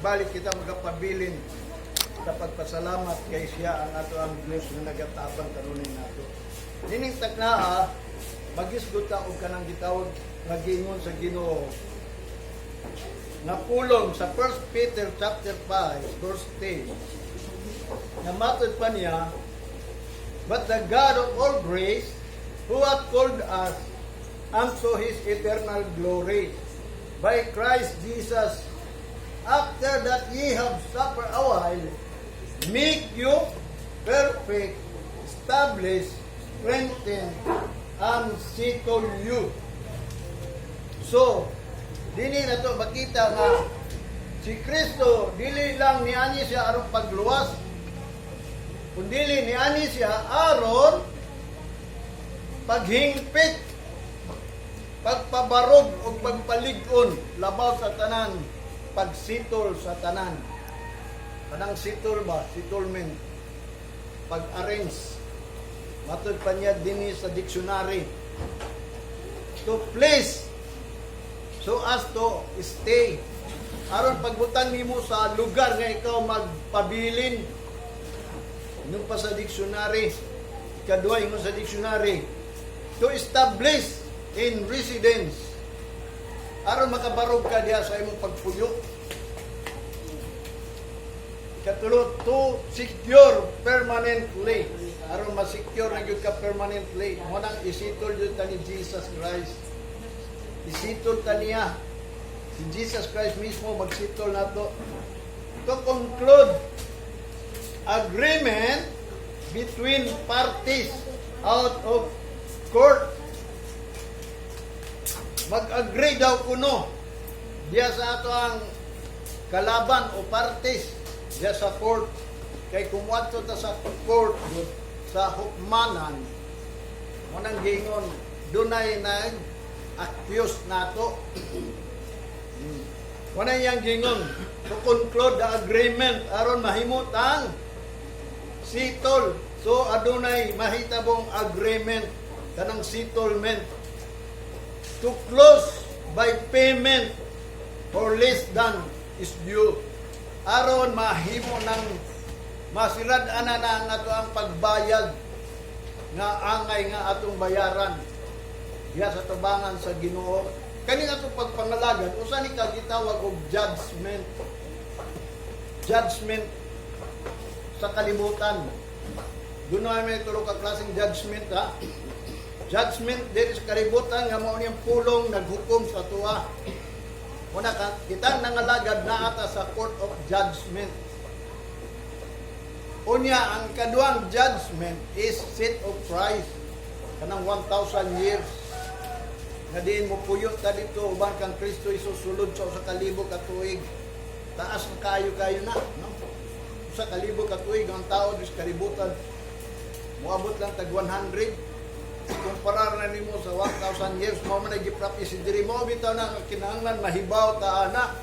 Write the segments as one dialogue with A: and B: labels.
A: Magbalik kita, magapabilin sa pagpasalamat kay siya ang ato ang Diyos nga nagatabang kanunay nato. Nining taknaa, magisgot ta og kanang gitawag nga giingon sa Ginoo nga pulong sa 1 Peter chapter 5 verse 10 nga matod pa niya, "But the God of all grace, who hath called us unto His eternal glory by Christ Jesus, after that ye have suffered a while, make you perfect, establish, strengthen, and settle you." So, dini na to makita nga si Kristo dili lang niani siya aron pagluwas, kundili niani siya aron paghingpit, pagpabarog o pagpalig-on, labaw sa tanan, pagsitol sa tanan. Kanang sitol ba, settlement, pag-arrange. Matod pa niya dinhi sa dictionary, to place so as to stay. Aron pagbutang nimo sa lugar nga ikaw magpabilin. Ingon pa sa dictionary, ikaduha ingon sa dictionary, to establish in residence. Aron makabarog ka diha sa imong pagpuyo. Ikatulo, to secure permanently. Aron ma-secure na gyud ka permanently. Mo nang isitol gyud ta ni Jesus Christ. Isitol ta niya. Si Jesus Christ mismo magsitol nato. To conclude agreement between parties out of court. Mag-agree daw kuno diya sa ato ang kalaban o parties diya sa court, kay kung muadto ta sa court gud, sa hukmanan, mo nang giingon dunay nag accuse nato. Wala yang gingon to conclude the agreement aron mahimot ang settle. So adunay mahitabong agreement, kanang settlement. To close by payment or less than is due. Aron mahimo ng masirad ana na ang ato ang pagbayad nga angay nga atong bayaran diha sa tubangan sa Ginoo. Kaning atong pagpangalagad, usa ni ka gitawag og judgment. Judgment sa kalibutan. Doon may tulo ka klaseng judgment, ha. Judgment diri sa kalibutan nga mao niyang pulong naghukom sa tuwa. Una ka, kita nangalagad na ata sa court of judgment. Unya, ang kaduang judgment is seat of Christ. Kanang 1,000 years. Nga diin mo puyo ta dito uban kang Kristo isusulod sa 1,000 ka tuig. Taas na kayo kayo na, no? 1,000 ka tuig ang tao sa kalibutan. Moabot lang tag 100. Kumparar na nimo sa 1,000 years, mao man ay gi-prophecy diri. Mo bitaw na nga kinahanglan mahibaw ta ana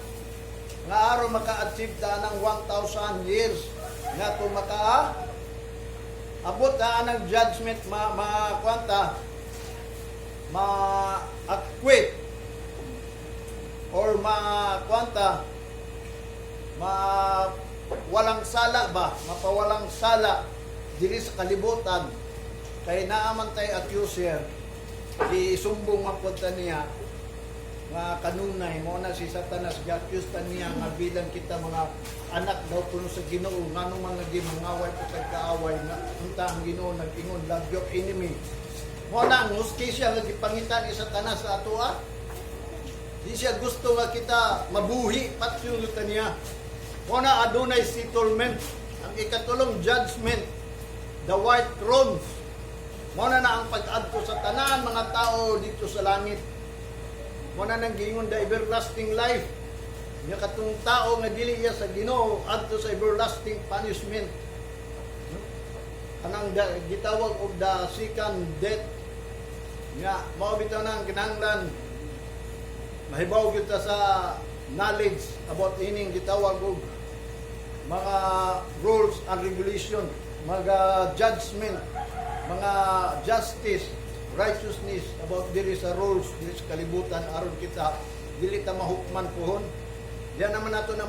A: nga aron maka-achieve ta ng 1,000 years nga kung maka abot ta ng judgment, ma ma kwanta, ma acquit or ma kwanta, ma walang sala ba, mapawalang sala diri sa kalibutan, kay naa man tay accuser, isumbong man pud ta niya nga kanunay. Mo na si Satanas, gi-accuse ta niya nga bilang kita mga anak daw kuno sa Ginoo, ngano man lagi mangaway po tag kaaway, nga unta ang Ginoo nag-ingon, "Love your enemy." Mo na ang hustisya nga gipangita ni Satanas sa atoa. Di siya gusto nga kita mabuhi, patyon ta niya. Mo na adunay settlement. Ang ikatulong judgment, the white thrones. Mo na na ang pag-adto sa tanan mga tao dito sa langit. Mo na nang giingon the everlasting life. Nya katong tao nga dili iya sa Ginoo adto sa everlasting punishment. Kanang gitawag og the second death. Nga mao bitaw nang kinahanglan mahibaw gyud ta sa knowledge about ining gitawag og mga rules and regulation, mga judgment, mga justice, righteousness about diri sa rules diri sa kalibutan aron kita dili ta mahukman puhon. Diyan naman nato na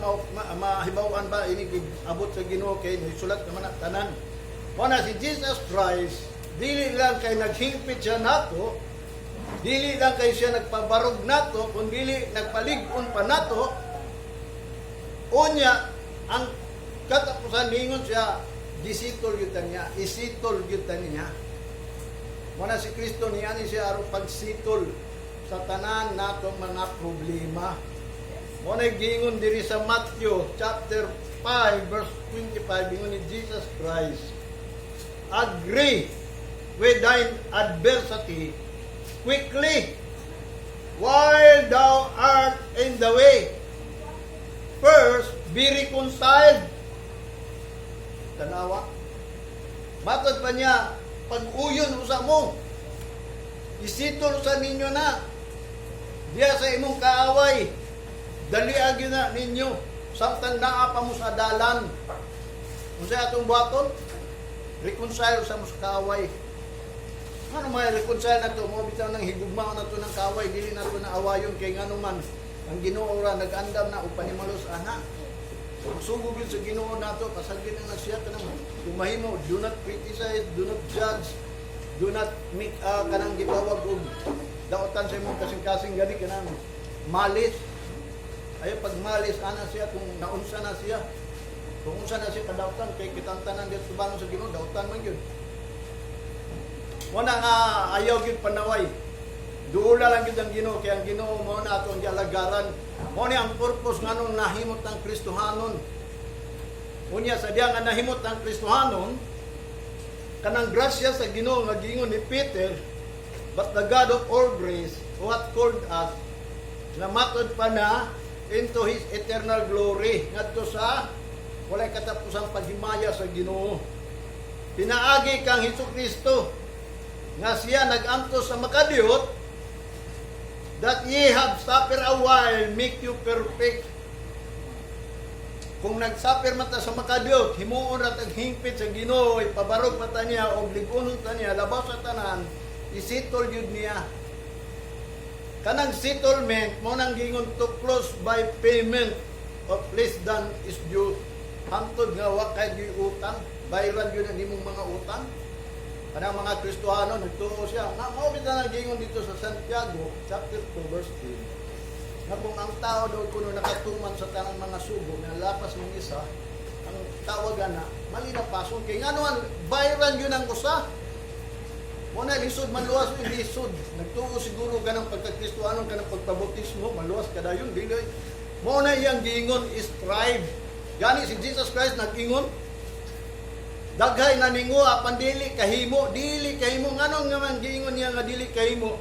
A: mahibaw-an ba ini abot sa Ginoo kay sulat naman na tanan. Mao na si Jesus Christ, dili lang kay naghingpit siya nato, dili lang kay siya nagpabarog nato, kun dili nagpalig-on pa nato. Unya, ang katapusan ningon siya, gisitol gyud ta niya, isitol gyud ta niya. Mao na si Kristo niya ni siya aron pagsitol sa tanan natong mga problema. Mao na giingon diri sa Matthew chapter 5 verse 25, ingon ni Jesus Christ, "Agree with thine adversary quickly while thou art in the way. First, be reconciled." Tanawa. Matod pa niya, pag-uyon usa mo. Isitol sa ninyo na. Diya sa imong kaaway. Dali gyud na ninyo. Samtang naa pa mo sa dalan. Unsa atong buhaton? Reconcile sa mo sa kaaway. Ano may reconcile na to? Mo bitaw nang higugma na to ng kaaway, dili na to na awayon kay ngano man ang Ginoo ra nag-andam na og panimalos ana. Sugog yun sa Ginoo nato, pasagin na siya kanang kung mahimo, do not criticize, do not judge, do not make kanang gitawag og daotan sa imong kasing-kasing gani kanang malis. Ayaw pag malis ana siya kung naunsa na siya. Kung unsa na siya kadautan kay kitang tanan dito tubangon sa Ginoo, dautan man gyud. Muna nga ayaw gyud panaway. Duula lang gyud ang Ginoo kay ang Ginoo mo na ato ang gialagaran. Mo ni ang purpose nganong nahimot ang Kristohanon. Unya sa diya nga nahimot ang Kristohanon, kanang grasya sa Ginoo nga giingon ni Peter, "But the God of all grace, who hath called us," na matod pa na, "into His eternal glory," ngadto sa walay katapusang paghimaya sa Ginoo. Pinaagi kang Hesus Kristo nga siya nag-antos sa makadiyot, "that ye have suffered a while make you perfect." Kung nagsuffer man ta sa makadiyot, himuon ra tag hingpit sa Ginoo, ipabarog pa ta niya og lig-unon ta niya, labaw sa tanan, isitol yun niya. Kanang settlement mo nang gingon to close by payment of less than is due, hangtod nga wa kay gyud utang, bayran gyud ang imong mga utang. Kanang mga Kristohano nagtuo siya. Na mao bitaw nang gingon dito sa Santiago chapter 2 verse 10. Nga kung ang tao daw kuno nakatuman sa tanang mga sugo nga lapas ng isa, ang tawagan na mali na pason kay ngano ang bayran yun ang usa. Mo na lisod manluwas, uy, lisod. Nagtuo siguro ka ng pagkakristohanon, ka ng pagpabautismo, maluwas ka dayon dili. Mo na iyang giingon, strive. Gani si Jesus Christ nag-ingon, daghay na ningo apan dili kahimo, dili kahimo. Nganong nga man giingon niya nga dili kahimo?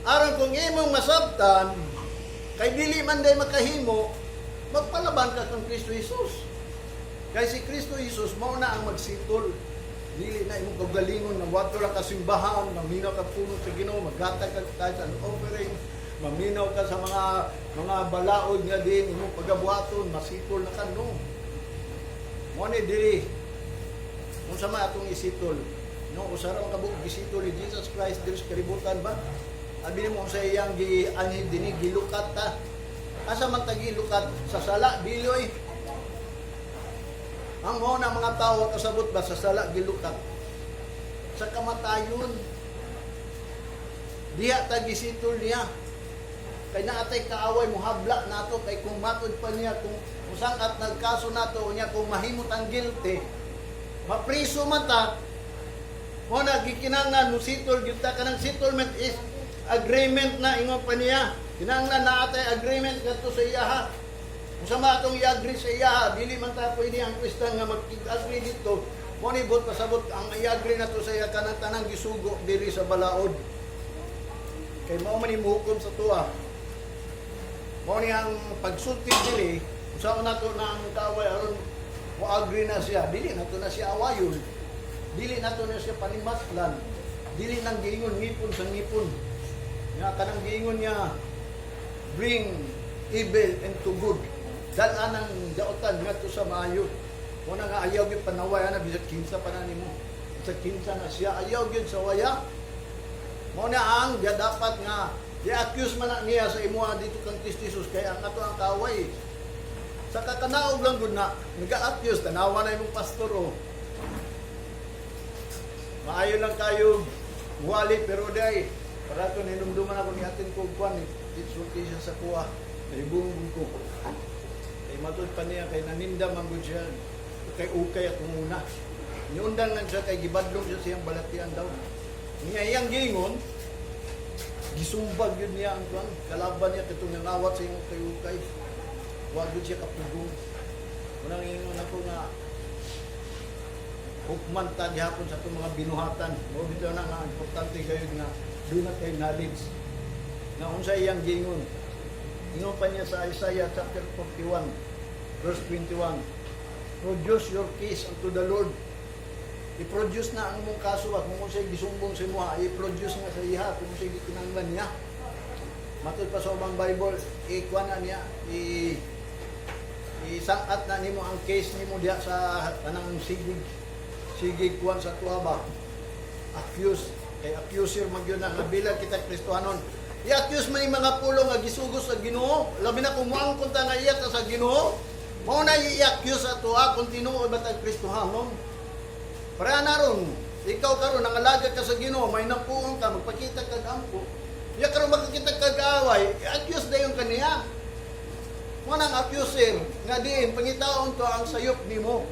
A: Aron kung imong masabtan kay dili man day makahimo, magpalaban ka kang Kristo Jesus. Kay si Kristo Jesus mao na ang magsitol. Dili na imong kaugalingon nga wadto lang ka simbahan, maminaw ka puno sa Ginoo, maghatag ka kahit sa offering, maminaw ka sa mga balaod nga din imong pagabuhaton, masitol na ka, no. Mo ni dili unsa man atong isitol. No, usa ra man kabuok gisitol ni Jesus Christ diri sa kalibutan ba? Abi nimo unsa iyang gianhin dinhi, gilukat ta. Asa man ta gilukat sa sala? Dili oy. Ang mao na mga tao kasabot ba sa sala gilukat? Sa kamatayon. Diha ta gisitol niya. Kay naatay kaaway mo habla nato kay kung matud pa niya kung usang at nagkaso nato unya kung mahimot ang guilty, mapriso man ta. Mo na gikinahanglan mo sitol gyud ta. Kanang settlement is agreement na, ingon pa niya. Kinahanglan naa tay agreement ngadto sa iyaha. Unsa man atong i-agree sa iyaha? Dili man ta pwede ang Kristan nga mag-agree dito. Mo ni bot pasabot ang i-agree nato sa iya kanang tanang gisugo diri sa balaod. Kay mao man ni muhukom sa tuwa. Mao ni ang pagsulti diri, unsa nato na ang kaaway aron mo agree na siya, dili nato na siya awayon. Dili nato na siya panimatlan. Dili nang giingon ngipon sa ngipon. Nga kanang giingon niya, "Bring evil into good." Dal-an ang daotan ngadto sa maayo. Mo na nga ayaw gyud panaway ana bisag kinsa pa na nimo. Bisag kinsa na siya, ayaw gyud sa waya. Mo na ang dapat nga di-accuse man na niya sa imuha dito kang Kristo Jesus kay ang ato ang kaaway. Sa kakanaog lang gud na, nag-a-accuse, tanawa na imong pastor oh. Maayo lang kayo, wali pero day. Para to hinumduman ako ni atin ko kwan, itsulti siya sa kuha. Naibungog ko. Kay matud pa niya, kay naninda man gud siya. Kay ukay akong una. Niundang lang siya kay gibadlong siya siyang balatian daw. Niya iyang giingon, gisumbag yun niya ang kwan. Kalaban niya katong nangawat sa iyong kay ukay. Wa gyud siya kapugong. Unang ingon ako nga hukman ta gihapon sa itong mga binuhatan. Mao bitaw na nga importante kayo nga duna kay knowledge. Nga unsa iyang giingon. Ingon pa niya sa Isaiah chapter 41 verse 21. "Produce your case unto the Lord." I-produce na ang imong kaso ba kung unsay gisumbong sa imo, i-produce nga sa iha kung unsay gikinahanglan niya. Matud pa sa ubang Bible, ikuan na niya, isangat na nimo ang case nimo diha sa kanang sigig sigig kuan sa tuwa ba, accuse, kay accuser man gyud na nga bilang kita Kristohanon, i-accuse man yung mga pulong nga gisugos sa Ginoo, labi na kung moangkon ta nga iya ta sa Ginoo, mao na i-accuse sa tuwa kung tinuod ba ta Kristohanon. Para na ron, ikaw karon nangalaga ka sa Ginoo, may napuong ka, magpakita kag ampo. Ya karon makakita kag away, i-accuse dayon kaniya. Mo nang accuser nga diin pangitaon to ang sayop nimo.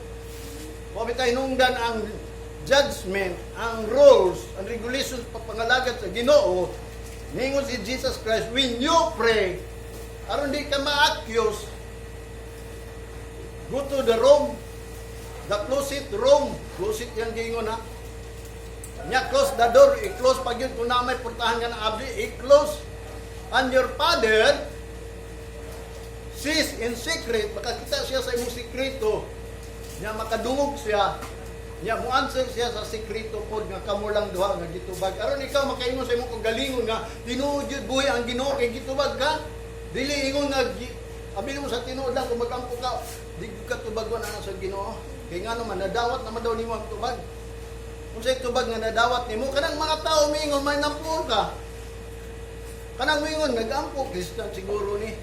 A: Wa bitay hinungdan ang judgment, ang rules, ang regulations papangalagad sa Ginoo. Ningon si Jesus Christ, when you pray, aron di ka ma-accuse, go to the room, the closet room. Closet yung giingon ha. Nya close the door, i-close pag yun kung na may portahan nga na abli, i-close. And your Father sees in secret, makakita siya sa imong sekreto, nya makadungog siya, nya mo answer siya sa sekreto pod nga kamo lang duha nga gitubag. Aron ikaw makaingon sa imong kaugalingon nga tinuod jud buhi ang Ginoo kay gitubag ka. Dili ingon nga abi mo sa tinuod lang kung magampo ka, di ka tubagon ana sa Ginoo. Kay ngano man nadawat naman daw nimo ang tubag. Unsay tubag nga nadawat nimo? Kanang mga tao miingon may nampur ka. Kanang miingon nagampo, Christian siguro ni.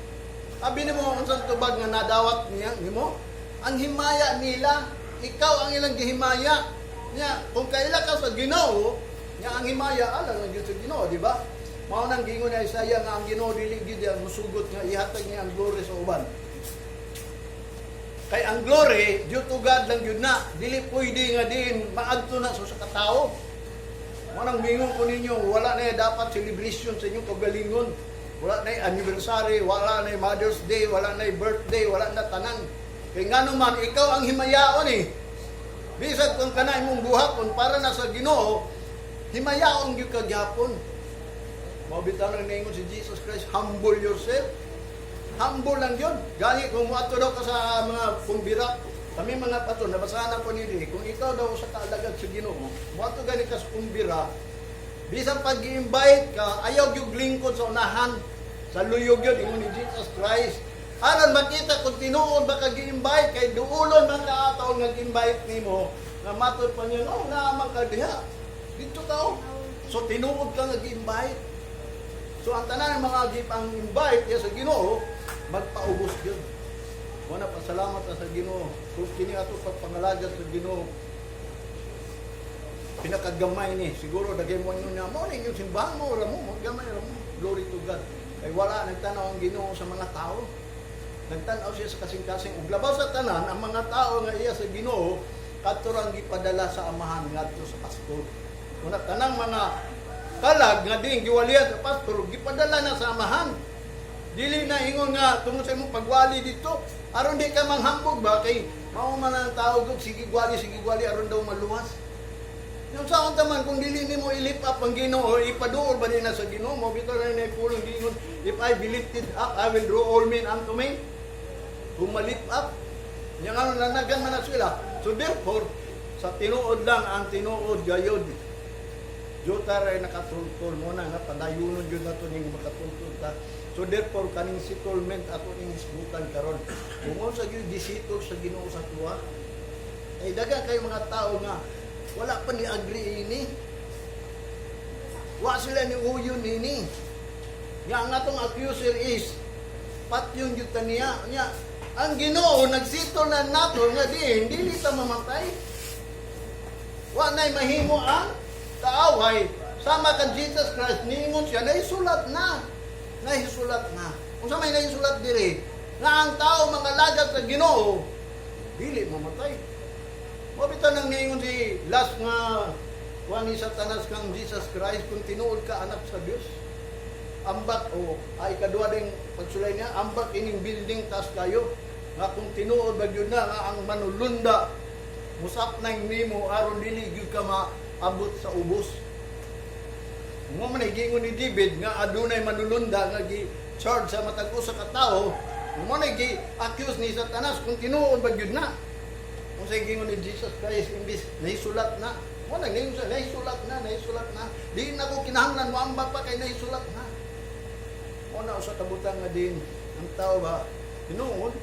A: Abi nimo unsang tubag nga nadawat niya nimo? Ang himaya nila, ikaw ang ilang gihimaya. Nya, kung kaila ka sa Ginoo, nya ang himaya alang ang sa Ginoo, di ba? Mao nang giingon ni Isaiah nga ang Ginoo dili gid ang musugot nga ihatag niya ang glory sa uban. Kay ang glory due to God lang yun na. Dili pwede nga din maadto na sa katao. Mao nang mingon ko ninyo, wala na dapat celebration sa inyong kagalingon. Wala na anniversary, wala na Mother's Day, wala na birthday, wala na tanan. Kay ngano man, ikaw ang himayaon eh. Bisag kung kana imong buhaton para na sa Ginoo, himayaon gyud ka gyapon. Mao bitaw nang ningon si Jesus Christ, "Humble yourself." Humble lang yun. Gani, kung muadto daw ka sa mga kumbira, kami mga pato, nabasahan ako nili, kung ikaw daw sa kaalagad sa Ginoo, muadto gani ka sa kumbira, bisan pag i-invite ka, ayaw yung lingkod sa unahan, sa luyog yun, ingon ni Jesus Christ. Aron makita kung tinuod ba ka gi-invite, kay duulon man ka ataw nga gi-invite nimo, nga matod pa niya, "No, naaman ka diha. Dito ka oh." So tinuod ka nga gi-invite. So ang tanan ng mga gipang invite ya sa Ginoo, magpaubos gyud. Wala pasalamat ta sa Ginoo. Kung kini ato pagpangalagad sa Ginoo, pinakagamay ni siguro dagay mo inyo niya mo ninyo simbahan mo ra mo gamay ra mo. Glory to God, kay wala nagtanaw ang Ginoo sa mga tao, nagtan-aw siya sa kasing-kasing. Ug labaw sa tanan, ang mga tao nga iya sa Ginoo, kadto rang gipadala sa Amahan ngadto sa pastor. Una tanang mga kalag nga ding giwalian sa pastor, gipadala na sa Amahan. Dili na ingon nga tungod sa imong pagwali dito aron di ka manghambog ba, kay mao man ang tao gud, sige gwali, sige gwali aron daw maluwas. Yung sa taman, kung dili nimo i-lift up ang Ginoo, ipaduol ba nila sa Ginoo? Mo bitaw na ni pulong giingon, "If I be lifted up, I will draw all men unto me." Kung ma-lift up, nya nga nanagan man na sila. So therefore, sa tinuod lang ang tinuod gayod. Jota ray nakatultol mo na nga padayunon jud nato ning makatultol ta. So therefore, kaning settlement ato ning hisgutan karon. Kung unsa gyud gisettle sa Ginoo sa tuwa, ay daga kay mga tao nga wala pa ni agree ini. Wa sila ni uyon nini. Nga ang atong accuser is patyon gyud ta niya. Nya Ang Ginoo nagsettle na nato nga diin dili ta mamatay. Wa nay mahimo ang kaaway. Sama kan Jesus Christ, niingon siya, naisulat na. Naisulat na. Unsa may naisulat diri? Nga ang tao mga lagad sa Ginoo, dili mamatay. Mao bitaw nang niingon si last nga kuan ni Satanas kang Jesus Christ, "Kung tinuod ka anak sa Dios, ambak," o ay kadua ding pagsulay niya, "Ambak ining building, taas kayo, nga kung tinuod ba gyud na nga ang manulunda musap na nimo aron dili gyud ka maabot sa ubos." Mao man ay giingon ni David nga adunay manulunda nga gi charge sa matag usa ka tawo. Mao na gi-accuse ni Satanas, "Kung tinuod ba gyud na?" Kung sa giingon ni Jesus Christ, imbis naisulat na. Mao na ningon siya, "Naisulat na, naisulat na. Di na ko kinahanglan moambak pa kay naisulat na." Mao na usa ka butang nga din ang tao ba tinuod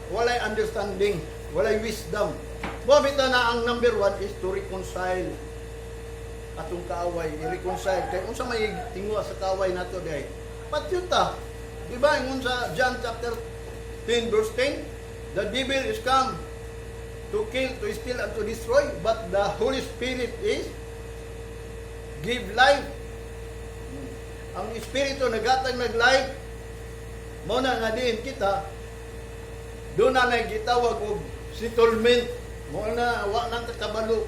A: walay understanding, walay wisdom. Mao bitaw na ang number one is to reconcile atong kaaway, i-reconcile. Kay unsa may tingwa sa kaaway nato diay? Patyon ta. Di ba ingon sa John chapter 10 verse 10, "The devil is come to kill, to steal, and to destroy, but the Holy Spirit is give life." Ang Espiritu nagatag nag life. Mao na nga diin kita doon na nagitawag og settlement. Mao na wa nang kabalo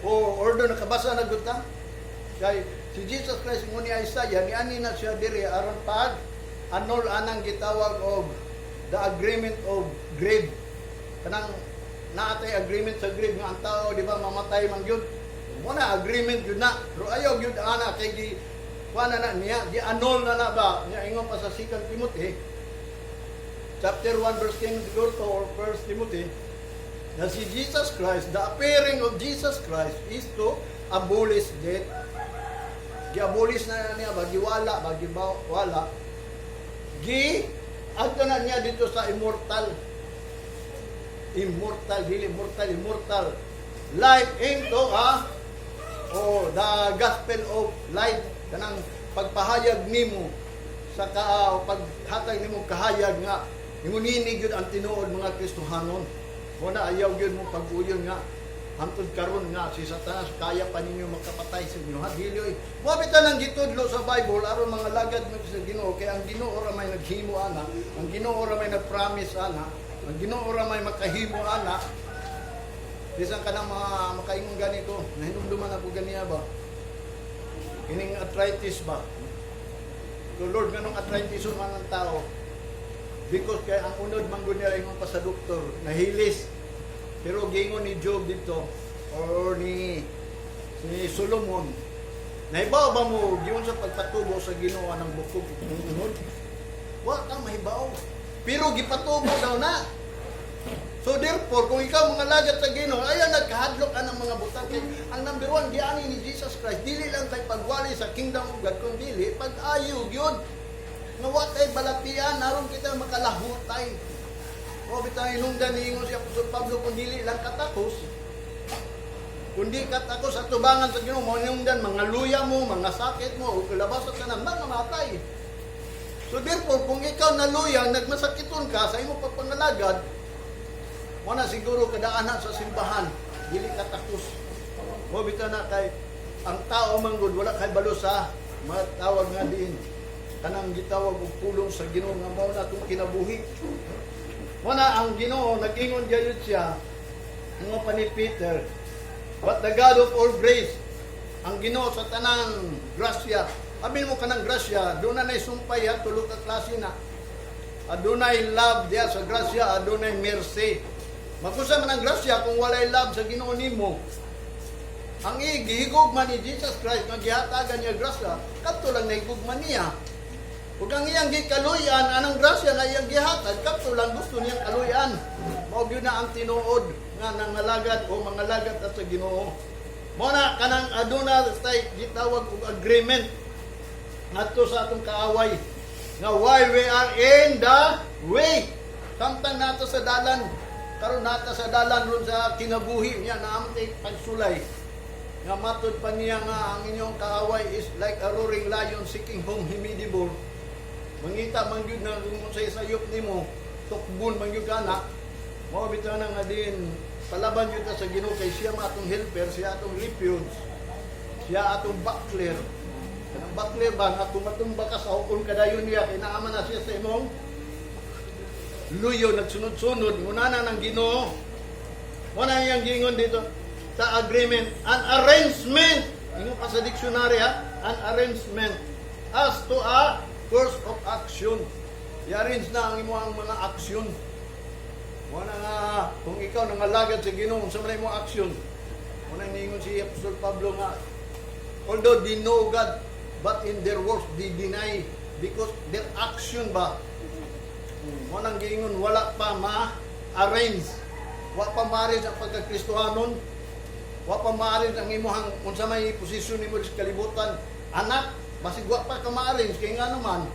A: o ordo nakabasa na gud ta. Kay si Jesus Christ, ingon ni Isaiah, niani na siya diri aron pag annul anang gitawag og the agreement of grave. Kanang naatay agreement sa grave nga ang tao, di ba, mamatay man gyud. Mao na agreement gyud na. Pero ayaw gyud ana kay gi kuan na na niya, gi annul na na ba? Nya ingon pa sa 2 Timothy chapter 1 verse 10 siguro to, or 1 Timothy, na si Jesus Christ, the appearing of Jesus Christ is to abolish death. Gi-abolish na niya ba, giwala ba, giwala. Gi, adto na niya dito sa immortal. Immortal, dili mortal, immortal. Life into, oh, the gospel of light, kanang pagpahayag nimo sa ka paghatag nimo kahayag nga ingunini gyud ang tinuod, mga Kristohanon. Mo na ayaw gyud mo pag-uyon nga hantod karon nga si Satanas kaya pa ninyo makapatay sa inyo, ha? Dili oy. Mo bitaw nang gitudlo sa Bible aron mga lagad mo sa Ginoo, kay ang Ginoo ra may naghimo ana, ang Ginoo ra may nagpromise ana, ang Ginoo ra may makahimo ana. Bisan ka ng mga makaingon ganito, nahinumduman ako ganiya ba? Kining arthritis ba? So Lord, nganong arthritis man ang tao? Because kay ang unod man gud nila, ingon pa sa doktor, nahilis. Pero gingon ni Job dito or ni si Solomon, nahibaw ba mo giun sa pagpatubo sa Ginoo ng bukog ng unod? Wa ka mahibaw. Pero gipatubo daw na. So therefore, kung ikaw mga lagad sa Ginoo, ayaw nagkahadlok ka ng mga butang. Kay ang number one, giani ni Jesus Christ, dili lang kay pagwali sa kingdom of God, kundi pag-ayo gyud. Nga wa kay balatian, aron kita makalahutay. O bitang inungdan niingon si Apostol Pablo, kung dili lang katakos, kundi katakos at tubangan sa Ginoo, mo inungdan, mga luya mo, mga sakit mo, o labas sa tanan, mga matay. So therefore, kung ikaw naluya, nagmasakiton ka sa imong pagpangalagad, mo na siguro kadaanan sa simbahan, dili ka takos. Mo bitaw na kay ang tao man gud wala kay balo sa matawag nga diin kanang gitawag og pulong sa Ginoo nga mao na atong kinabuhi. Mo na ang Ginoo nag-ingon gayud siya nga pa ni Peter, "But the God of all grace," ang Ginoo sa tanang grasya. Amin mo kanang grasya, doon na sumpay ha, tulo ka klase na. Adunay love diya sa grasya, adunay mercy. Makusa man ang grasya kung walay love sa Ginoo nimo. Ang gihigugma ni Jesus Christ nga gihatagan niya grasya, kadto lang nahigugma niya. Ug ang iyang gikaluyan anang grasya nga iyang gihatag, kadto lang gusto niyang kaluyan. Mao gyud na ang tinuod nga nangalagad o mangalagad at sa Ginoo. Mo na kanang aduna tay gitawag og agreement ngadto sa atong kaaway nga while we are in the way, samtang nato sa dalan karon, nata sa dalan ron sa kinabuhi niya naamtay pagsulay nga matod pa niya nga ang inyong kaaway is like a roaring lion seeking whom he may devour. Mangita man gyud na kung unsay sayop nimo. Tukbon man gyud ka na. Mao bitaw na nga din palaban gyud ta sa Ginoo kay siya man atong helper, siya atong refuge, siya atong buckler. Kanang buckler ba nga kung matumba ka sa hukon kadayon niya kay naa man na siya sa imong luyo, nagsunod-sunod muna na ng Ginoo. Mao na iyang gingon dito sa agreement, an arrangement. Ingon pa sa dictionary ha, an arrangement as to a course of action. I-arrange na ang imong mga action. Mao na nga kung ikaw nangalagad sa Ginoo, unsa man imong action? Mao na ningon si Apostol Pablo nga although they know God, but in their works they deny because their action ba. Mo nang giingon wala pa ma-arrange. Wa pa ma-arrange ang pagkakristohanon. Wa pa ma-arrange ang imuhang unsa may posisyon nimo sa kalibutan. Anak, basig wa pa ka ma-arrange kay nga naman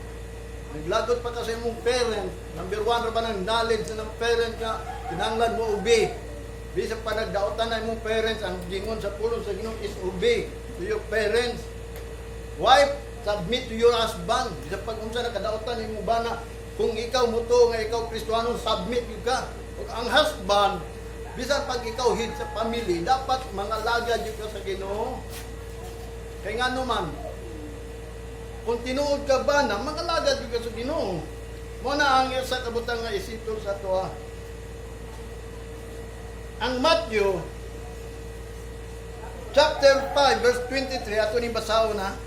A: naglagot pa ka sa imong parent. Number one ra ba ng knowledge na ng parent nga kinahanglan mo obey. Bisan pa nagdaotan na imong parents, ang gingon sa pulong sa Ginoo is obey to your parents. Wife, submit to your husband. Bisan pag unsa na kadaotan imong bana, kung ikaw mutuo nga ikaw Kristohanon, submit gyud ka. Ug ang husband, bisan pag ikaw head sa family, dapat mangalagad gyud ka sa Ginoo. Kay ngano man, kung tinuod ka ba na mangalagad gyud ka sa Ginoo. Mo na ang isa ka butang nga isitol sa atoa. Ang Matthew chapter 5 verse 23, ato ni basahon na.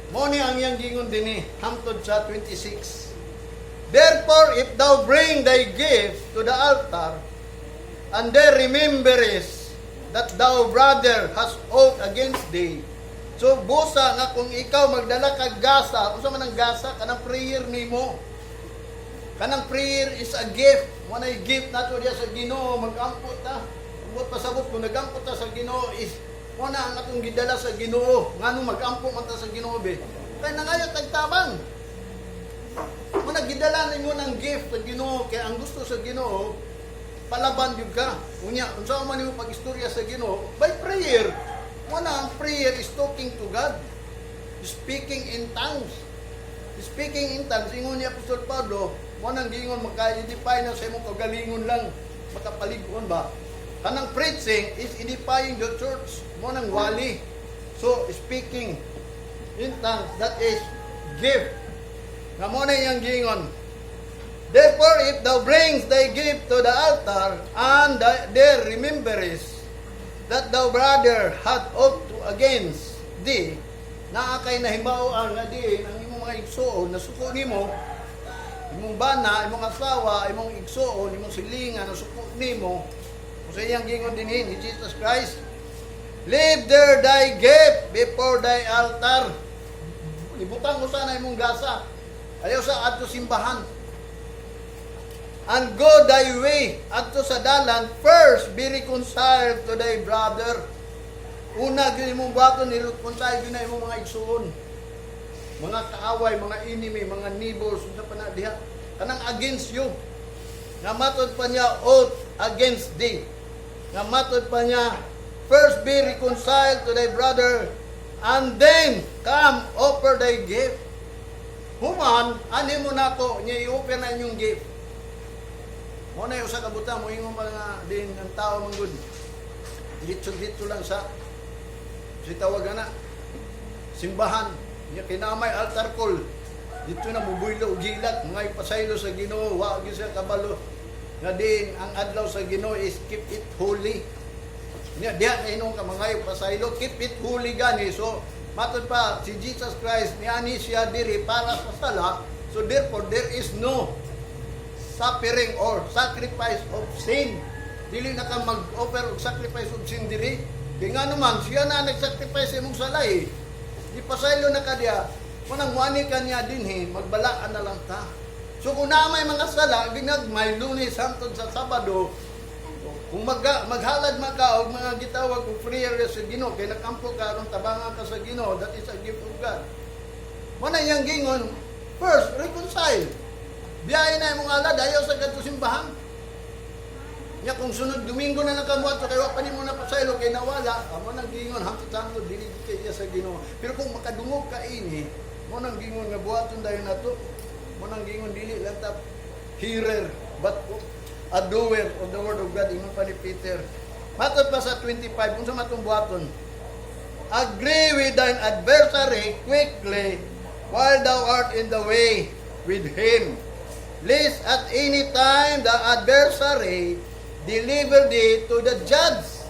A: Mo ni ang iyang gingon dinhi hangtod sa 26. "Therefore, if thou bring thy gift to the altar, and there rememberest that thy brother has aught against thee." So, busa nga kung ikaw magdala kag gasa, unsa man ang gasa? Kanang prayer nimo. Kanang prayer is a gift. Mo na gift nato diya sa Ginoo, magampo ta. Ambot pasabot kung nagampo ta sa Ginoo is mo na ang atong gidala sa Ginoo. Ngano magampo man ta sa Ginoo be? Kay nangayo tag tabang. Mo na gidala nimo ng gift sa Ginoo kay ang gusto sa Ginoo palaban gyud ka. Unya, unsa man nimo pag-istorya sa Ginoo? By prayer. Mo na ang prayer is talking to God. Speaking in tongues. Speaking in tongues, ingon ni Apostol Pablo, mo nang giingon maka-edify na sa imong kagalingon lang, makapalig-on ba? Kanang preaching is edifying the church. Mo nang wali. So, speaking in tongues, that is gift. Nga mo na iyang giingon. "Therefore, if thou brings thy gift to the altar, and there rememberest that thy brother hath aught to against thee," naa kay nahibaw-an nga diin ang imong mga igsuon nasuko nimo, imong bana, imong asawa, imong igsuon, imong silingan nasuko nimo. Kung sa iyang gingon dinhi ni Jesus Christ, "Leave there thy gift before thy altar." Ibutang mo sana imong gasa. Ayaw sa adto simbahan. "And go thy way adto sa dalan, first be reconciled to thy brother." Una gyud imong buhaton, ni-reconcile gyud na imong mga igsuon. Mga kaaway, mga enemy, mga neighbors, unsa pa na diha. Kanang against you. Nga matod pa niya, "Aught against thee." Nga matod pa niya, "First be reconciled to thy brother, and then come offer thy gift." Human, ani mo nako, niya i-offer na inyong gift. Mo na usa ka butang mo ingon pa nga din ang tao man gud. Diretso-diretso lang sa si tawag na simbahan. Nya kinamay altar call. Dito na mubuylo og gilat, mga ipasaylo sa Ginoo, wa gyud siya kabalo nga din ang adlaw sa Ginoo is keep it holy. Nya diha na hinuon ka mangayo pasaylo, keep it holy gani. So matod pa si Jesus Christ niani siya diri para sa sala. So therefore there is no suffering or sacrifice of sin. Dili na ka mag-offer og sacrifice of sin diri. Kay nga naman, siya na nag-sacrifice sa imong sala eh. Di pasaylo na ka diya. Kung nang muani ka niya dinhi, magbalaan na lang ta. So kung naa may mga sala, ginagmay, Lunes hangtod sa Sabado, kung maghalad man ka og mga gitawag og prayer sa Ginoo kay nakampo ka aron tabangan ka sa Ginoo, that is a gift of God. Mo na iyang gingon, first reconcile. Biyahe na imong alad, ayaw sa kadto simbahan. Nya kung sunod Domingo na lang ka moadto kay wa pa nimo na pasaylo kay nawala, amo nang gingon hangtod hangtod dili kay iya sa Ginoo. Pero kung makadungog ka ini, mo nang gingon nga buhaton dayon nato. Mo nang gingon dili lang ta hearer but a doer of the word of God, ingon pa ni Peter. Matod pa sa 25, unsa man atong buhaton? Agree with thine adversary quickly while thou art in the way with him, lest at any time the adversary deliver thee to the judge,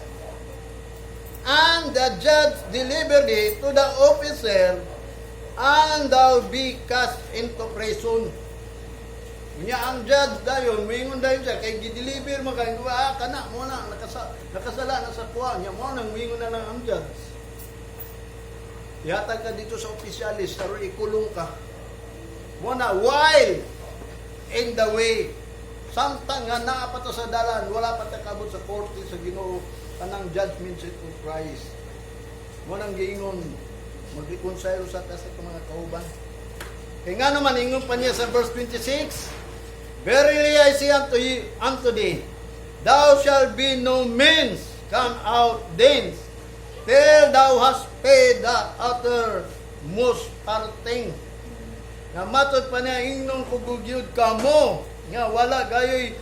A: and the judge deliver thee to the officer, and thou be cast into prison. Unya ang judge dayon, moingon dayon siya, kay gideliver mo kay ah, kana mo na nakasala na sa kuha niya mo nang moingon na lang ang judge. Ihatag ka dito sa opisyalis, aron ikulong ka. Mo na while in the way. Samtang nga naa pa ta sa dalan, wala pa ta kabot sa korte sa Ginoo, kanang judgment seat of Christ. Mo nang giingon, mag-reconcile sa ta sa itong mga kauban. Kaya nga naman, ingon pa niya sa verse 26, "Verily I say unto you, unto thee, thou shalt by no means come out thence, till thou hast paid the uttermost farthing." Nga matod pa niya, ingnon ko gyud kamo, nga wala gayoy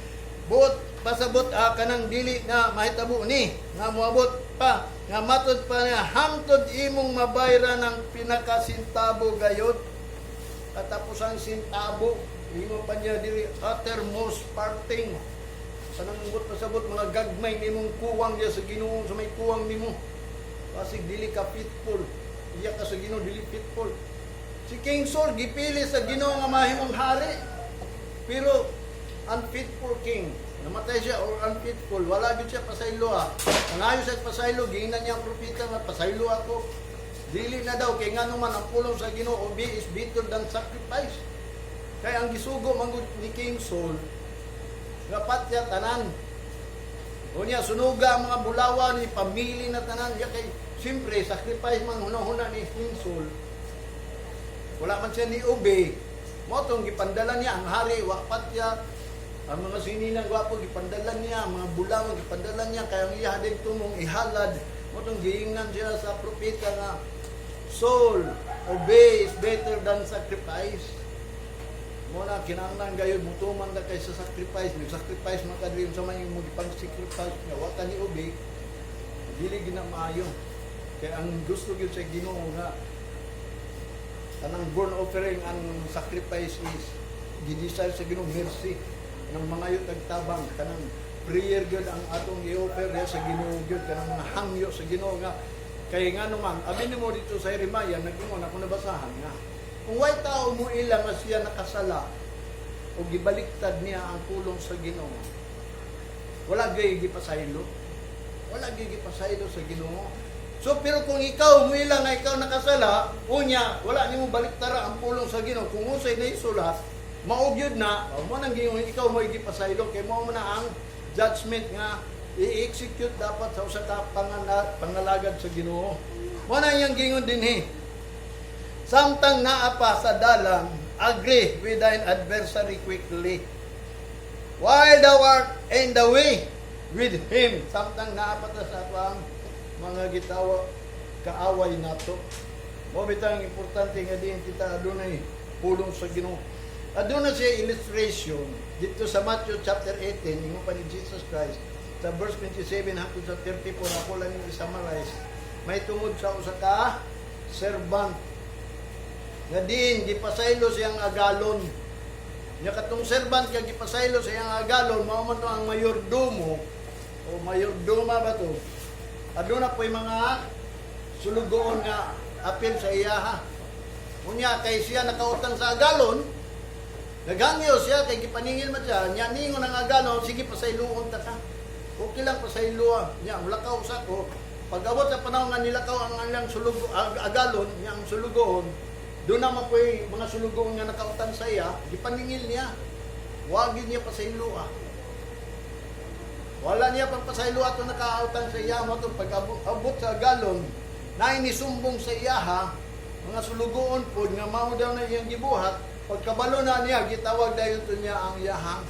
A: buot pasabot ah, kanang dili na mahitabo ni, nga moabot pa, nga matod pa niya, hangtod imong mabayran ang pinakasintabo gayod. Katapos ang sintabo, ingon pa niya diri, uttermost farthing. Sa nang buot pasabot, mga gagmay nimong kuwang diya sa Ginoo, sa may kuwang nimo. Basig dili ka faithful. Iya ka sa Ginoo, dili faithful. Si King Saul gipili sa Ginoo nga mahimong hari. Pero unfaithful king. Namatay siya or unfaithful, wala gyud siya pasaylo ah. Nangayo siya pasaylo, giingnan niya ang propeta nga pasaylo ako. Dili na daw kay ngano man ang pulong sa Ginoo, obey is better than sacrifice. Kay ang gisugo man gud ni King Saul nga patya tanan. Unya sunuga ang mga bulawan ni pamili na tanan ya kay siyempre sacrifice man hunahuna ni King Saul. Wala man siya ni obey. Mo tong gipandala niya ang hari wa patya ang mga sininang gwapo, gipandala niya ang mga bulawan, gipandala niya kay ang iya din tumong ihalad. Mo tong giingnan siya sa propeta nga, "Saul, obey is better than sacrifice." Mo na kinahanglan gayud mutuman ka kay sa sacrifice, ni sacrifice man ka diri sa may mo gipang sacrifice nga wa ka ni obey, dili gina maayo. Kay ang gusto gyud sa Ginoo nga kanang burnt offering ang sacrifice is gidesire sa Ginoo mercy, kanang mangayo tag tabang, kanang prayer gyud ang atong i-offer diha sa Ginoo gyud, kanang mga hangyo sa Ginoo nga kay ngano man abi nimo dito sa Jeremiah nag-ingon, ako nabasahan nga kung way tao mo ila nga siya nakasala o gibaliktad niya ang pulong sa Ginoo, wala gyud gipasaylo, wala gyud gipasaylo sa Ginoo. So pero kung ikaw mo ila nga ikaw nakasala, unya wala nimo baliktara ang pulong sa Ginoo, kung unsay na isulat mao gyud na, o mo nang giingon ikaw mo gipasaylo kay mao man na ang judgment nga i-execute dapat sa usa ka pangalagad sa Ginoo. Mo na iyang giingon dinhi. Samtang naa pa sa dalan, agree with thine adversary quickly, while thou art in the way with him. Samtang naa pa ta sa atoang mga gitawa kaaway nato. Mo bitang importante nga diin kita adunay pulong sa Ginoo. Aduna siya illustration dito sa Matthew chapter 18, ingon pa ni Jesus Christ sa verse 27 hangtod sa 34, ako lang yung i-summarize. May tungod sa usa ka servant nga diin gipasaylo siyang agalon. Nya katong servant nga gipasaylo siyang agalon, mao man to ang mayordomo o mayordoma ba to? Aduna po'y mga sulugoon nga apil sa iyaha. Unya kay siya nakautang sa agalon, naghangyo siya kay gipaningil man siya, nya ningon ang agalon, "Sige, pasayloon ta ka. Okay lang, pasayloa." Nya mulakaw sa ko. Pag-abot sa panahon nga nilakaw ang ilang agalon, nya ang sulugoon, doon naman po'y mga sulugoon nga nakautang sa iya, gipaningil niya. Wag yun niya pasayloa. Wala niya pang pasaylo ato nakautang sa iya mo pag abot sa agalon, na inisumbong sa iyaha, mga sulugoon po nga mao daw na iyang gibuhat. Pagkabalo na niya, gitawag dayon to niya ang iyahang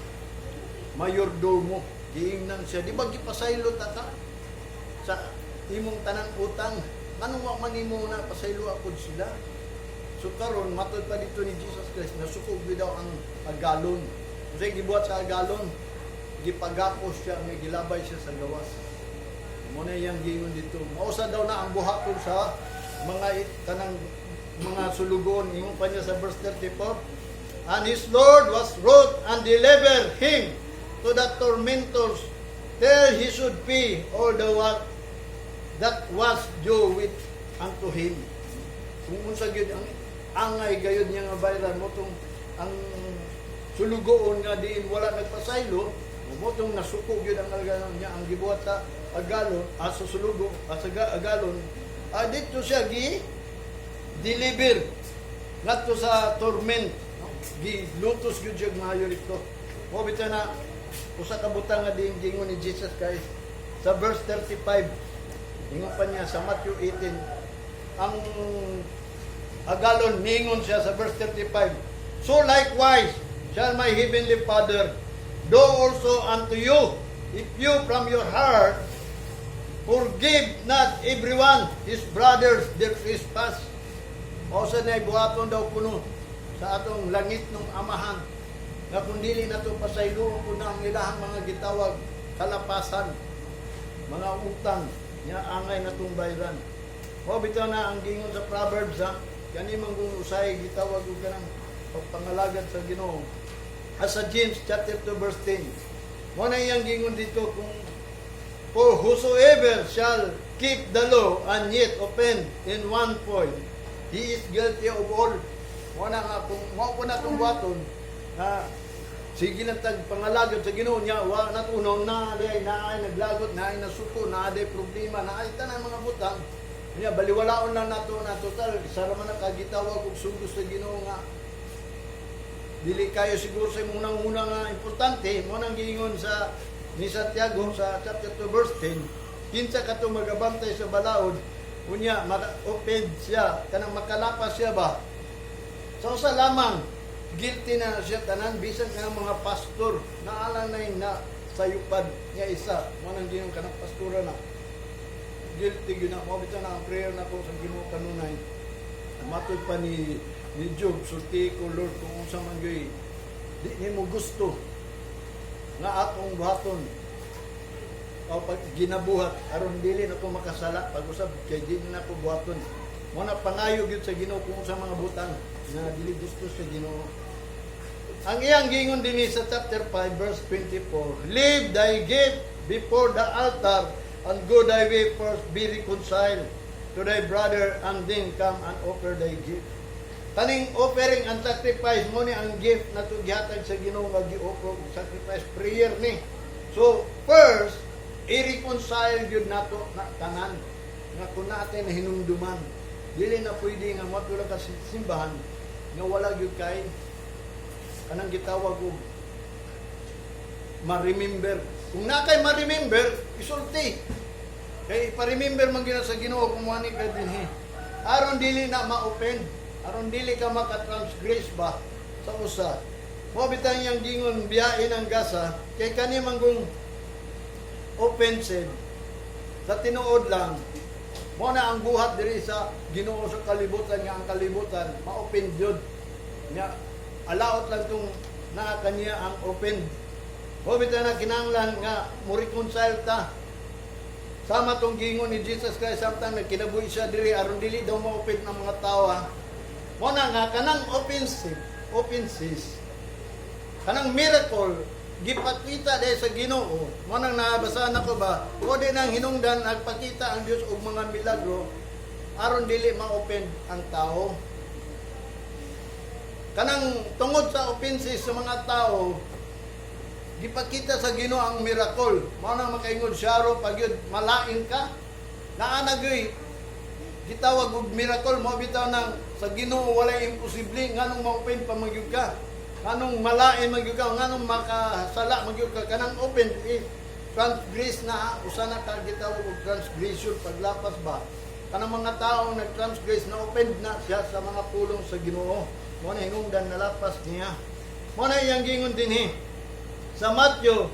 A: mayordomo. Giingnan siya, "Di ba gipasaylo ta ka sa imong tanang utang? Anong wa man nimo na pasaylo apod sila?" So karon matod pa dito ni Jesus Christ, nasukog daw ang agalon. Unsay gibuhat sa agalon? Gipagapos siya nga gilabay siya sa gawas. Mao na iyang giingon dito. Mao sa daw na ang buhaton sa mga kanang mga sulugoon. Ingon pa niya sa verse 34, "And his Lord was wroth and delivered him to the tormentors till he should pay all the what that was due with unto him." Kung unsa gyud ang angay gayud niya nga bayran mao tong ang sulugoon nga diin wala nagpasaylo, mao tong nasuko gyud ang agalon niya. Ang gibuhat sa agalon, sa sulugo, sa agalon, dito siya gi deliver ngadto sa torment, no? Gilutos gyud siya maayo dito. Mao bitaw na usa ka butang nga diin giingon ni Jesus Christ sa verse 35. Ingon pa niya sa Matthew 18, ang agalon ningon siya sa verse 35, "So likewise shall my heavenly Father do also unto you if you from your heart forgive not everyone his brothers their trespass." O sa na buhaton daw kuno sa atong langit nung Amahan nga kung dili nato pasayloon kuno ang ilahang mga gitawag kalapasan, mga utang nya angay natong bayran. O bitaw na ang gingon sa Proverbs, ha, kani man kung usay gitawag og kanang pagpangalagad sa Ginoo. As sa James chapter 2 verse 10. Mo na iyang gingon dito kung "For whosoever shall keep the law and yet offend in one point, he is guilty of all." Mo na nga kung mao po na itong buhaton, na sige lang tag pangalagad sa Ginoo niya, wa na tunaw na day na ay naglagot, na ay nasuko, na ay problema, na ay tanan mga butang. Niya baliwalaon lang nato na total sa man na kagitawag og sugos sa Ginoo nga dili kayo siguro sa imong unang-una nga importante. Mo nang giingon sa ni Santiago sa chapter 2 verse 10, kinsa kato magabantay sa balaod, unya maka-offend siya, kanang makalapas siya ba sa usa lamang, guilty na siya tanan, bisan kanang mga pastor naala na na sayupad nga isa. Mo nang giingon kanang pastora na guilty gyud na. Mo bitaw na ang prayer nako sa Ginoo kanunay, matod pa ni Job, "Sulti ko, Lord, kung unsa man gyud di nimo gusto nga akong buhaton o pag ginabuhat aron dili na ko makasala pag-usab kay di na ko buhaton." Mo na pangayo gyud sa Ginoo kung sa mga butang na dili gusto sa Ginoo. Ang iyang gingon dinhi sa chapter 5 verse 24, "Leave thy gift before the altar and go thy way. First be reconciled to thy brother and then come and offer thy gift." Kaning offering and sacrifice mo ni ang gift na to gihatag sa Ginoo nga gi-offer og sacrifice, prayer ni. So first, i-reconcile gyud nato na tanan nga kun natin hinumduman. Dili na pwede nga moadto lang ka sa simbahan nga wala gyud kay kanang gitawag og ma-remember. Kung na kay ma-remember, isulti. Kay ipa-remember man gyud na sa Ginoo kung wani ka dinhi. Aron dili na ma-offend, aron dili ka maka-transgress ba sa usa. Mo bitang iyang gingon biyain ang gasa kay kani man kung offensive sa tinuod lang, mo na ang buhat diri sa Ginoo sa kalibutan nga ang kalibutan ma-offend yun nya, alaot lang tong naa kaniya ang offend. Mo bitaw na kinahanglan nga mo reconcile ta, sama tong gingon ni Jesus Christ samtang nagkinabuhi siya diri, aron dili daw ma-offend ng mga tao, ha. Mo na nga kanang offensive offenses, kanang miracle gipakita dahil sa Ginoo. Mo nang nabasa nako ba o di nang hinungdan nagpakita ang Dios og mga milagro aron dili ma-offend ang tao, kanang tungod sa offenses sa mga tao, gipakita sa Ginoo ang miracle. Mao nang makaingon siya ro pag yun malain ka, naa na gyud gitawag og miracle. Mo bitaw nang sa Ginoo walay imposible. Nganong ma-offend pa man gyud ka? Nganong malain man gyud ka? Nganong makasala man gyud ka? Kanang offend eh, transgress na, usa na ka gitawag og transgression, paglapas ba. Kanang mga tao nag-transgress na, offend na siya sa mga pulong sa Ginoo. Mo na hinungdan nalapas niya. Mo na iyang gingon dinhi sa Matthew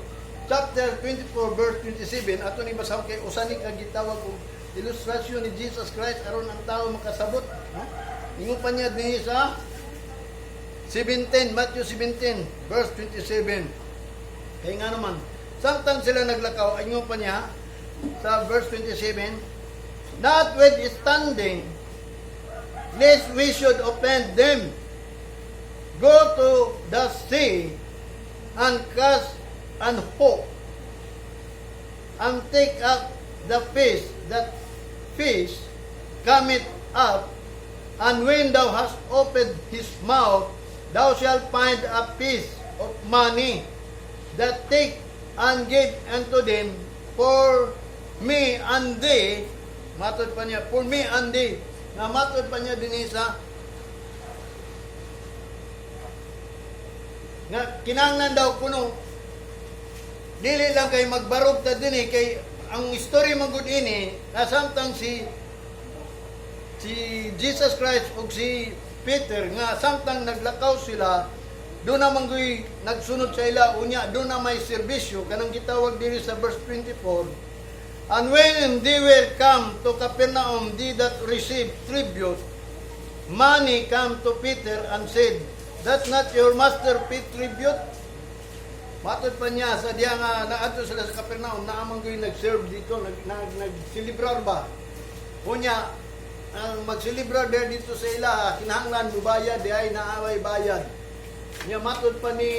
A: chapter 24 verse 27. Ato ni basahon kay usa ni ka gitawag og ilustrasyon ni Jesus Christ aron ang tao makasabot, ha? Ingon pa niya dinhi sa 17, Matthew 17, verse 27. Kaya nga naman, samtang sila naglakaw, ingon pa niya, sa verse 27, "Notwithstanding, lest we should offend them, go to the sea and cast an hook and take up the fish that fish cometh up, and when thou hast opened his mouth, thou shalt find a piece of money that take and give unto them for me and thee." Matod pa niya, "for me and thee." Na matod pa niya din sa nga kinahanglan daw kuno dili lang kay magbarog ta dinhi, kay ang story man gud ini na samtang si Jesus Christ ug si Peter nga samtang naglakaw sila, doon na manggoy nagsunod sa ila. Unya doon na may serbisyo kanang gitawag diri sa verse 24, "And when they were come to Capernaum, they that received tribute money come to Peter and said, 'Doth not your master pay tribute?'" Matod pa niya sa diya nga naadto sila sa Capernaum, naa man goy nag-serve dito, nag nag nagselebrar ba. Unya ang magselebrar there dito sa ila, kinahanglan mubayad di ay naaway bayad. Nya matod pa ni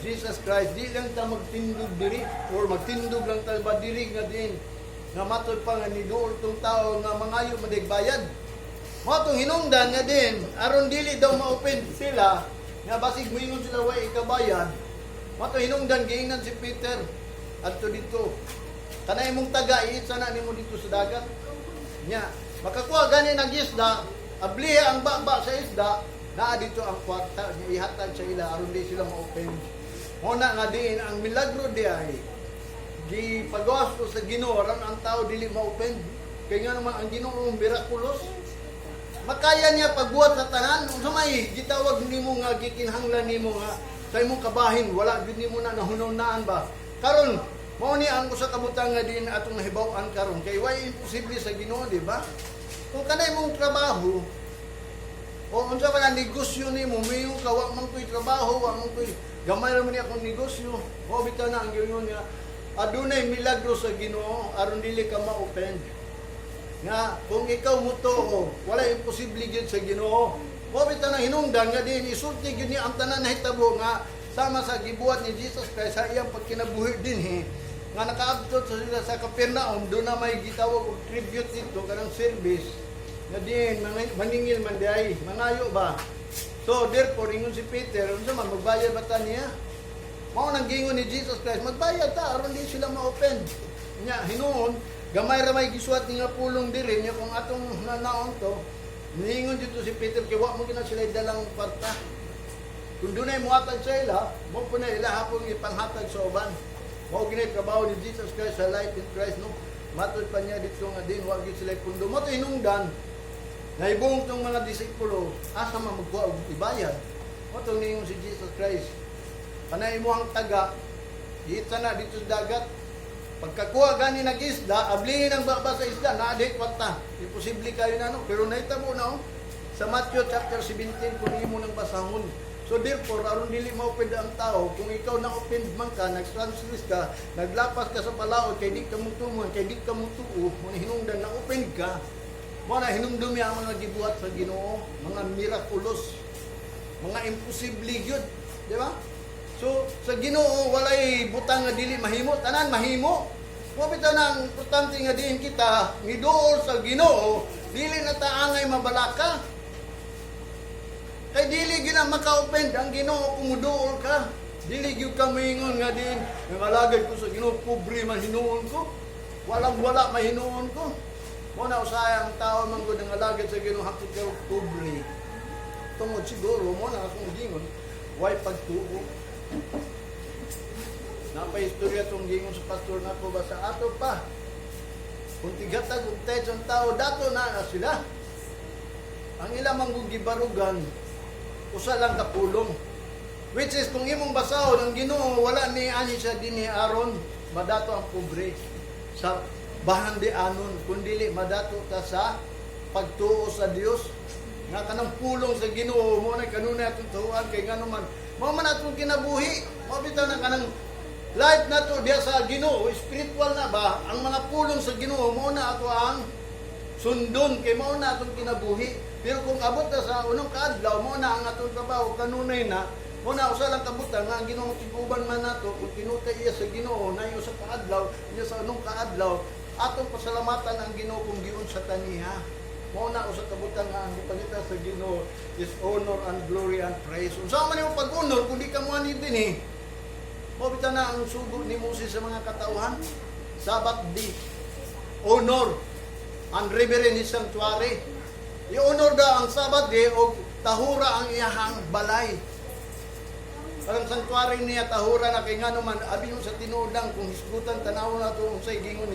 A: Jesus Christ, di lang ta magtindog diri or magtindog lang ta ba diri nga din nga matod pa nga niduol tong tao nga mangayo madig bayad. Mao tong hinungdan nga din aron dili daw ma-offend sila nga basig moingon sila way ikabayad. Mao tong hinungdan giingnan si Peter adto dito. "Kana imong taga, iitsa na nimo dito sa dagat." Nya, makakuha gani ng isda, abliha ang baba sa isda, naa dito ang kwarta, nya ihatag sa ila aron di sila ma-offend. Mao na nga diin ang milagro di ay gipagawas ko sa Ginoo aron ang tao dili ma-offend. Kay nga naman ang Ginoo miraculous. Makaya niya pagbuhat sa tanan. Unsa may gitawag nimo nga gikinahanglan nimo nga sa imong kabahin wala gyud nimo na nahunahunaan ba. Karon mao ni ang usa ka butang nga din atong nahibaw-an karon kay way imposible sa Ginoo, di ba? Kung kanay mong trabaho o unsa pa na negosyo nimo, mayo ka, wa man ko'y trabaho, wa man ko'y, gamay ra man ni akong negosyo. Mao bitaw na ang giingon nga adunay milagro sa Ginoo aron dili ka ma-offend. Nga kung ikaw mutuo, wala imposible gyud sa Ginoo. Mao bitaw na hinungdan nga din isulti gyud niya ang tanan nahitabo nga sama sa gibuhat ni Jesus Christ sa iyang pagkinabuhi dinhi nga nakaabot sa sila sa Capernaum, doon na may gitawag og tribute dito, kanang service nga din maningil man di ay mangayo ba. So therefore ingon si Peter, "Unsa man, magbayad ba ta niya?" Mao nang giingon ni Jesus Christ, magbayad ta aron di sila ma-offend. Nya hinuon gamay ra may gisuwat ni nga pulong diri nya kung atong nanaon to. Niingon dito si Peter kay wa mo gina sila dalang kwarta. Kung dunay muhatag sa ila, mo po na ila hapon ipanghatag sa uban. Mao ginay trabaho ni Jesus Christ sa Life in Christ, no. Matod pa niya dito nga din wa gyud sila pundo. Mo to hinungdan naibong tong mga disipulo, asa man magkuha og ibayad? Mo to niingon si Jesus Christ, "Kanay imong taga, iitsa na dito sa dagat. Pagkakuha gani ng isda, ablihin ang baba sa isda, naa di kwarta." Imposible kayo na, no? Pero nahitabo na, oh. Sa Matthew chapter 17, kung imo nang basahon. So therefore, aron dili ma-offend ang tao, kung ikaw na-offend man ka, nag-transgress ka, naglapas ka sa palaod, kay di ka mutuman, kay di ka mutuo, kung hinungdan na-offend ka, mo na hinumdumi ang mga gibuhat sa Ginoo, mga miraculous, mga imposible gyud, di ba? So sa Ginoo walay butang nga dili mahimo, tanan mahimo. Mo bitaw nang importante nga diin kita miduol sa Ginoo, dili na ta angay mabalaka. Kay dili gyud na maka-offend ang Ginoo kung muduol ka. Dili gyud ka moingon nga din nangalagad ko sa Ginoo, pobre man hinuon ko. Walang wala mahinuon ko. Mo na usahay ang tao man gud nangalagad sa Ginoo hangtod karon pobre. Tungod siguro mo na akong gingon, way pagtuo. Napa istorya tong gingon sa pastor nako ba sa ato pa. Kung tighatag og tithes ang tao, dato na na sila. Ang ilang manggug gibarugan, usa lang ka pulong. Which is, kung imong basahon, ang Ginoo wala ni ani siya dinhi aron madato ang pobre sa bahandianon, kun dili madato ta sa pagtuo sa Dios. Nga kanang pulong sa Ginoo mo na kanunay atong tuohan kay ngano man mao man atong kinabuhi. Mao bitaw na kanang life nato diya sa Ginoo, spiritual na ba ang mga pulong sa Ginoo, mo na ato ang sundon kay mao na atong kinabuhi. Pero kung abot na sa unong kaadlaw, mao na ang atong trabaho kanunay na, mao na usa lang kabutan nga ang Ginoo tiguban man nato kung tinutay iya sa Ginoo na sa kaadlaw, iya sa unong kaadlaw, atong pasalamatan ang Ginoo kung giunsa ta niya. Mao na usa ka butang nga ang gipangita sa Ginoo is honor and glory and praise. Unsa man imong pag-honor kung di ka moani dinhi? Mao bitaw na ang sugo ni Moses sa mga katauhan. Sabbath day. Honor and reverend his sanctuary. I-honor da ang Sabbath day o tahura ang iyahang balay. Parang sanctuary niya tahura na kay ngano man abi mo sa tinuod lang kung hisgutan tanaw na to unsay gingon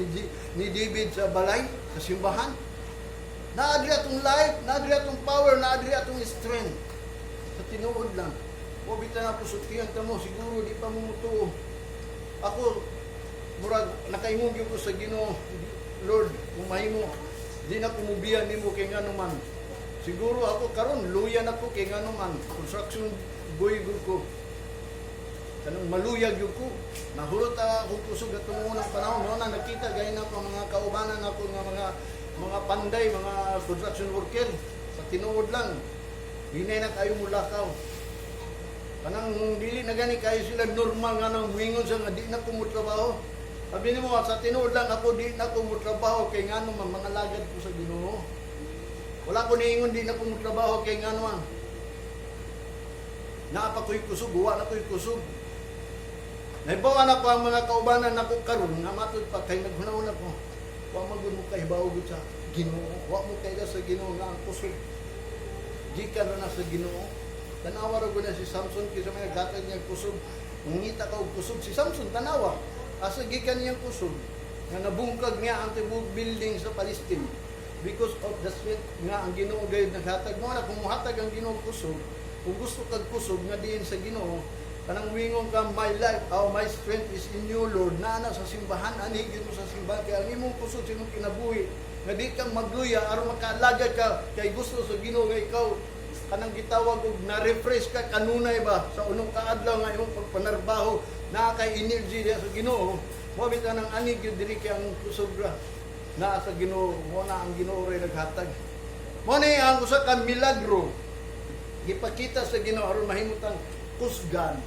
A: ni David sa balay sa simbahan. Naa diri atong life, naa diri atong power, naa diri atong strength. Sa tinuod lang. O bitaw na pusultihan ta mo, siguro di pa mo mutuo. Ako, murag nakaingon gyud ko sa Ginoo, "Lord, kung mahimo, di na ko mubiya nimo kay ngano man. Siguro ako karon luya na ko kay ngano man, construction boy gud ko. Kanang maluyag gyud ko. Nahurot akong kusog atong unang panahon no na nakita gay na ko ang mga kaubanan ako nga mga panday, mga construction worker. Sa tinuod lang, hinay na kayo mulakaw. Kanang dili na gani kayo sila normal nga nang muingon sa nga di na ko motrabaho. Sabi nimo, sa tinuod lang ako di na ko motrabaho kay ngano man mga lagad ko sa Ginoo. Wala ko niingon di na ko motrabaho kay ngano man. Naa pa ko'y kusog, wa na ko'y kusog. Nahibaw na ko ang mga kaubanan nako karon nga matud pa kay naghunahuna ko. Wa man gud mo kahibaw gud sa Ginoo. Wa mo kaila sa Ginoo nga ang kusog gikan ra na sa Ginoo. Tanawa ra gud na si Samson kaysa may gatag niya kusog. Mangita ka og kusog si Samson, tanawa. Asa gikan niyang kusog nga nabungkag niya ang tibuok building sa Palestine because of the strength nga ang Ginoo gayud naghatag mo na. Kung muhatag ang Ginoo kusog, kung gusto kag kusog nga diin sa Ginoo, kanang wingon ka, "My life, oh, my strength is in you, Lord," naa na sa simbahan, ani gyud mo sa simbahan kay ang imong kusog sa imong kinabuhi nga di kang magluya aron makaalagad ka kay gusto sa Ginoo nga ikaw kanang gitawag og na-refresh ka kanunay ba sa unong kaadlaw nga imong pagpanarbaho, naa kay energy diya sa Ginoo. Mo bitaw nang ani gyud diri kay ang kusog ra naa sa Ginoo. Mo na ang Ginoo ray naghatag. Mo ni ang usa ka milagro gipakita sa Ginoo aron mahimutang kusgan,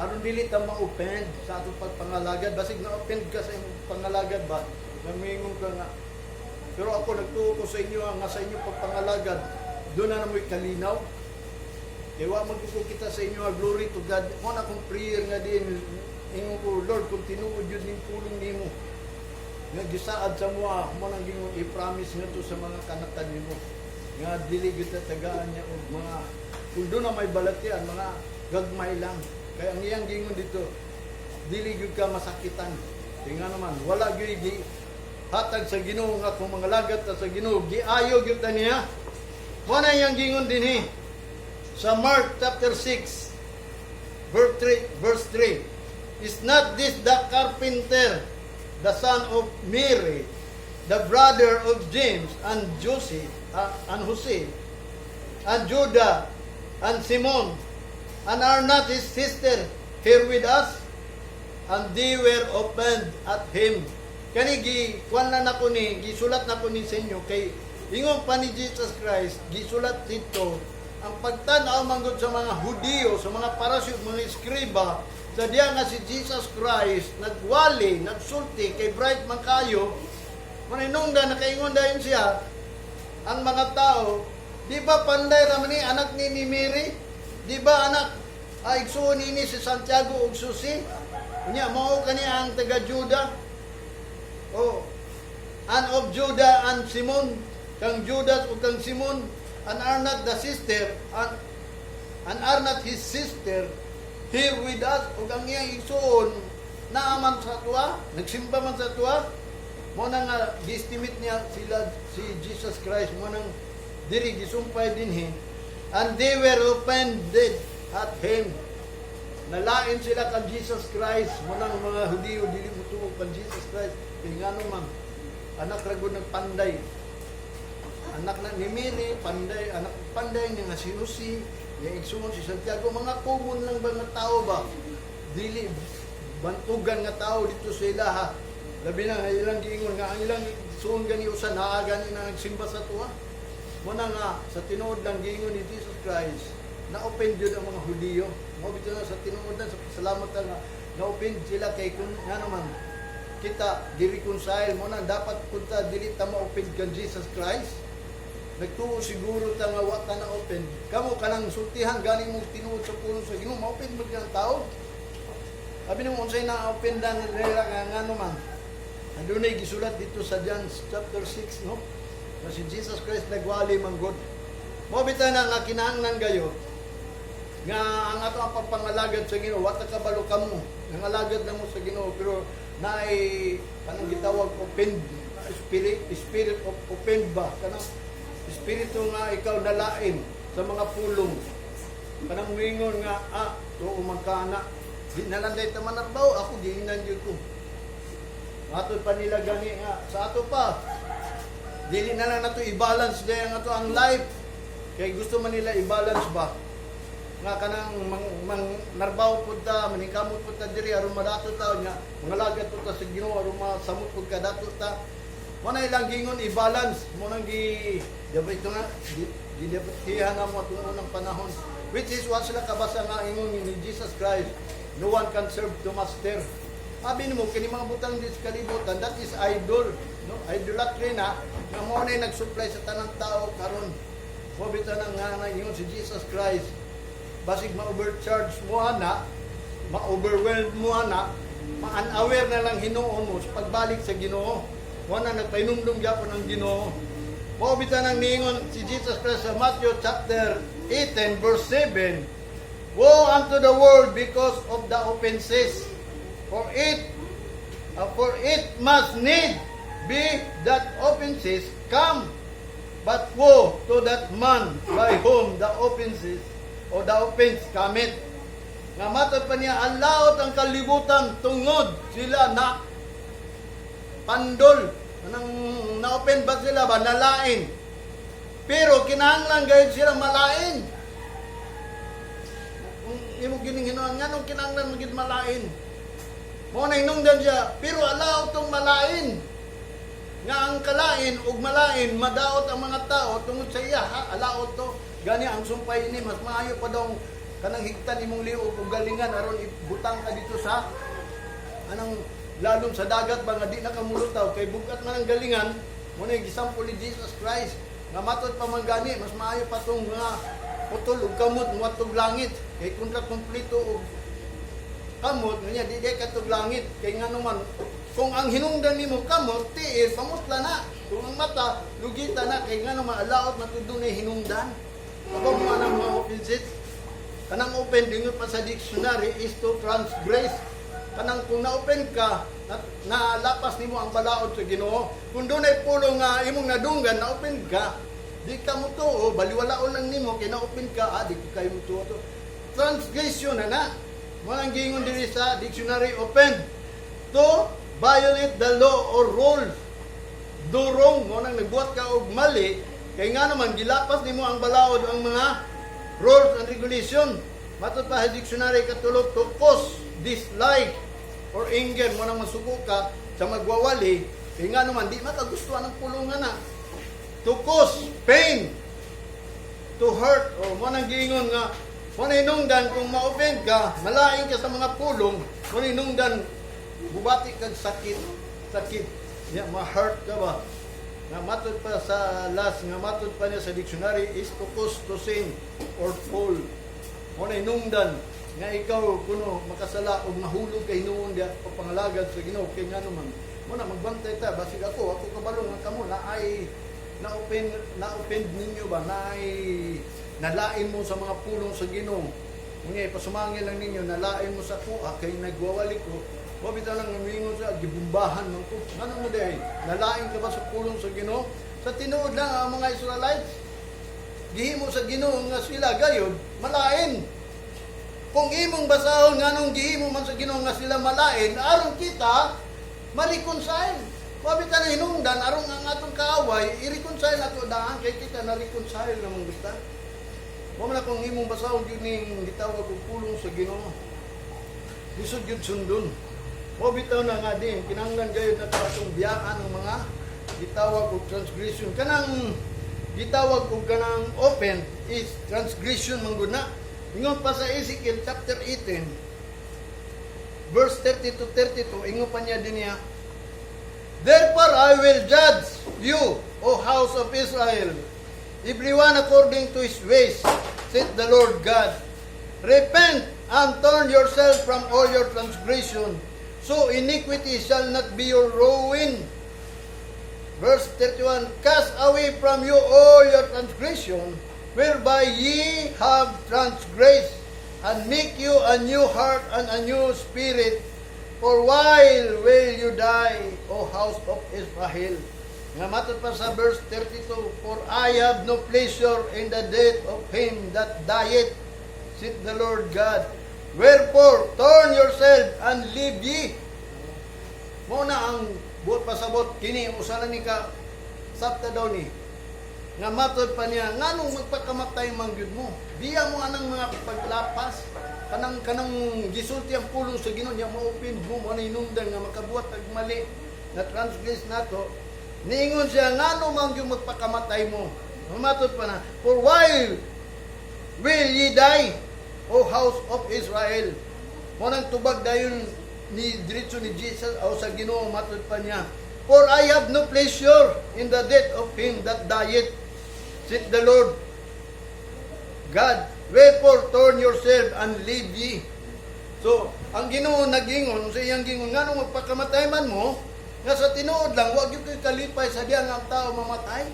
A: aron dili ta ma-offend sa atong pagpangalagad. Basig na-offend ka sa imong pangalagad ba, namingon ka nga. Pero ako nagtuo ko sa inyo nga sa inyong pagpangalagad doon na namoy kalinaw kay wa man ko kita sa inyo nga glory to God. Mo na akong prayer nga din ingon ko, "Lord, kung tinuod yun ning pulong nimo nga gisaad sa moa mo nang gingon i-promise ngadto sa mga kanakan nimo nga dili gyud ta tagaan niya og mga kung doon na may balatian, mga gagmay lang." Kay ang iyang gingon dito, dili gyud ka masakitan kay nga naman wala gyud gi hatag sa Ginoo nga kung mga lagat ta sa Ginoo giayo gyud ta niya. Mo na iyang gingon dinhi sa Mark chapter 6 verse 3, verse 3: "Is not this the carpenter, the son of Mary, the brother of James and Joseph and Jose and Judah and Simon? And are not his sister here with us?" And they were offended at him. Kani gi kuan na nako ni, gisulat nako ni sa inyo kay ingon pa ni Jesus Christ, gisulat dito ang pagtan-aw manggod sa mga Hudiyo, sa mga Parasyo, mga eskriba, sa diya nga si Jesus Christ nagwali, nagsulti kay bright man kayo, maninungda nakaingon dayon siya ang mga tao, "Di ba panday ra man ni, anak ni Mary? Di ba anak ay igsuon nini si Santiago ug Susi? Unya mao kani ang taga Juda. Oh, and of Judah and Simon, kang Judas ug kang Simon, and are not the sister and are not his sister here with us? Ug ang iyang igsuon naa man sa tuwa, nagsimba man sa tuwa." Mo na nga gi-estimate niya sila si Jesus Christ. Mo nang diri gisumpay dinhi, and they were offended at him. Nalain sila kan Jesus Christ. Mo nang mga Hudiyo dili motuo kan Jesus Christ kay ngano man anak ra gud nagpanday. Anak na ni Mary, panday, anak panday niya nga si Jose, yung igsuon si Santiago, mga common lang ba nga tao ba? Dili bantugan nga tao dito sa ila ha. Labi na nga ilang giingon nga ang ilang igsuon gani usa naa gani na nagsimba sa tuwa. Muna nga sa tinuod lang giingon ni Jesus Christ, na-offend yun ang mga Hudiyo. Mao bitaw na sa tinuod lang, sa salamat ta nga na-offend sila kay kung nga naman kita gi-reconcile mo na dapat punta dili ta ma-offend kan Jesus Christ. Nagtuo siguro ta nga wa ta na offend. Kamo kanang sultihan gani mo tinuod sa pulong sa Ginoo, ma-offend man ang tao. Sabi nimo unsay na offend na nila nga ngano man. Adunay gisulat dito sa John chapter 6, no? Na si Jesus Christ nagwali man gud. Mo bitaw na nga kinahanglan gayo nga ang ato ang pagpangalagad sa Ginoo, wa ta kabalo kamo. Nangalagad na mo sa Ginoo pero naay kanang gitawag offend spirit, spirit of offend ba, kanang espiritu nga ikaw nalain sa mga pulong, kanang muingon nga, "Ah, tuo man ka na di na lang dahil manarbaw ako, giingnan jud ko." Matod pa nila gani nga sa ato pa, dili na lang nato i-balance dahil ang ato ang life kay gusto man nila i-balance ba nga kanang mang narbaw pud ta, maningkamot pud ta diri aron madato ta nya, mangalagad pud ta sa Ginoo aron masamot pud ka dato ta. Mo na ilang gingon i-balance mo nang gi dapat ito nga gidebatihan na mo atong unang panahon, which is wa sila kabasa nga ingon ni Jesus Christ, "No one can serve two master." Abi nimo kini mga butang di sa kalibutan, that is idol, no? Idolatry na nga mo na nag-supply sa tanang tao karon. Mo bitaw nang nga ingon si Jesus Christ, basig ma-overcharge mo ana, ma-overwhelm mo ana, ma-unaware na lang hinuon mo sa pagbalik sa Ginoo. Wala nagpahinumdum gyapon ang Ginoo. Mao bitaw nang niingon si Jesus Christ sa Matthew chapter 18 verse 7, "Woe unto the world because of the offenses, for it must need be that offenses come, but woe to that man by whom the offenses o the offense cometh." Nga matod pa niya, alaot ang kalibutan tungod sila na pandol. Anang na-open ba sila ba? Nalain. Pero kinahanglan gayud sila malain. Kung imo gining hinuon, nganong kinahanglan magid malain? Mo na hinungdan siya, pero alaot tong malain. Nga ang kalain ug malain madaot ang mga tao tungod sa iya, ha, alaot to. Gani ang sumpay ni mas maayo pa daw kanang higtan imong liog ug galingan aron ibutang ka dito sa anang lalom sa dagat ba nga di na ka mulutaw kay bugat man ang galingan mo. Na gisample ni Jesus Christ nga matod pa man gani mas maayo pa tong mga putol ug kamot moadtog langit kay kontra kompleto og kamot nga di di katog langit. Kay ngano man, kung ang hinungdan nimo kamot, tiil, pamutla na. Kung ang mata, lugita na. Kay ngano man, alaot man tud dunay hinungdan. Aba mo anang mga offenses. Kanang open, dingon pa sa dictionary, is to transgress. Kanang kung na-open ka, na, nalapas nimo ang balaod sa Ginoo. Kung dunay pulong nga imong nadunggan, na-open ka, di ka mo tuo, baliwalaon lang nimo, kay na-open ka, ah, di ko kayo mo tuo to. Transgression na na. Walang gingon diri sa dictionary, open. To violate the law or rules. Do wrong, mo nang nagbuhat ka og mali, kay nga naman gilapas nimo ang balaod, ang mga rules and regulation. Matod pa sa dictionary katulog, to cause dislike or anger, mo nang masuko ka sa magwawali, kay nga naman di makagustuhan ang pulungan na. To cause pain, to hurt, o mo nang giingon nga mo na hinungdan kung ma-offend ka, malain ka sa mga pulong, mo na hinungdan bubati kag sakit, sakit, ya ma-hurt ka ba? Nga matod pa sa last nga matod pa niya sa dictionary is to cause to sin or fall. Mo na hinungdan nga ikaw kuno makasala og mahulog kay hinuon diya papangalagad sa Ginoo. Kay ngano man, mo na magbantay ta, basig ako ako kabalo nga kamo na ay na-open, na-offend ninyo ba, na ay nalain mo sa mga pulong sa Ginoo. Ngunya ipasumangil lang ninyo, nalain mo sa kuha kay nagwawali ko. Wa bitaw lang mingon sa gibumbahan man ko. Ngano mo diay? Nalain ka ba sa pulong sa Ginoo? Sa tinuod lang, ang mga Israelites gihimo sa Ginoo nga sila gayod malain. Kung imong basahon nganong gihimo man sa Ginoo nga sila malain, aron kita ma-reconcile. Mao bitaw na hinungdan aron ang atong kaaway i-reconcile nato daan kay kita na reconcile namang gusta. Mao man akong imong basahon gyud ning gitawag og pulong sa Ginoo. Lisod gyud sundon. Mao bitaw na nga din kinahanglan gayud nato atong biyaan ang mga gitawag og transgression. Kanang gitawag og kanang open is transgression man gud na. Ingon pa sa Ezekiel chapter 18 verse 30 to 32, ingon pa niya din niya, "Therefore I will judge you, O house of Israel, everyone according to his ways, said the Lord God. Repent and turn yourself from all your transgression, so iniquity shall not be your ruin." Verse 31, "Cast away from you all your transgression, whereby ye have transgressed, and make you a new heart and a new spirit. For why will you die, O house of Israel?" Nga matod pa sa verse 32, "For I have no pleasure in the death of him that dieth, saith the Lord God. Wherefore, turn yourself and live ye." Mao na ang buot pasabot kini usa na ni ka sabta daw ni nga matod pa niya, nganong magpakamatay man gyud mo? Biya mo anang mga paglapas, kanang gisulti ang pulong sa Ginoo niya, ma-open mo mo na hinungdan nga makabuhat og mali na transgress nato. Niingon siya, ngano man gyud magpakamatay mo? Matod pa na, "For why will ye die, O house of Israel?" Mo nang tubag dayon ni diretso ni Jesus o sa Ginoo, matod pa niya, "For I have no pleasure in the death of him that dieth, said the Lord God. Wherefore turn yourself and live ye." So, ang Ginoo nagingon sa iyang gingon, nganong magpakamatay man mo? Nga sa tinuod lang, wag gyud ko'y kalipay sa diya nga ang tao mamatay.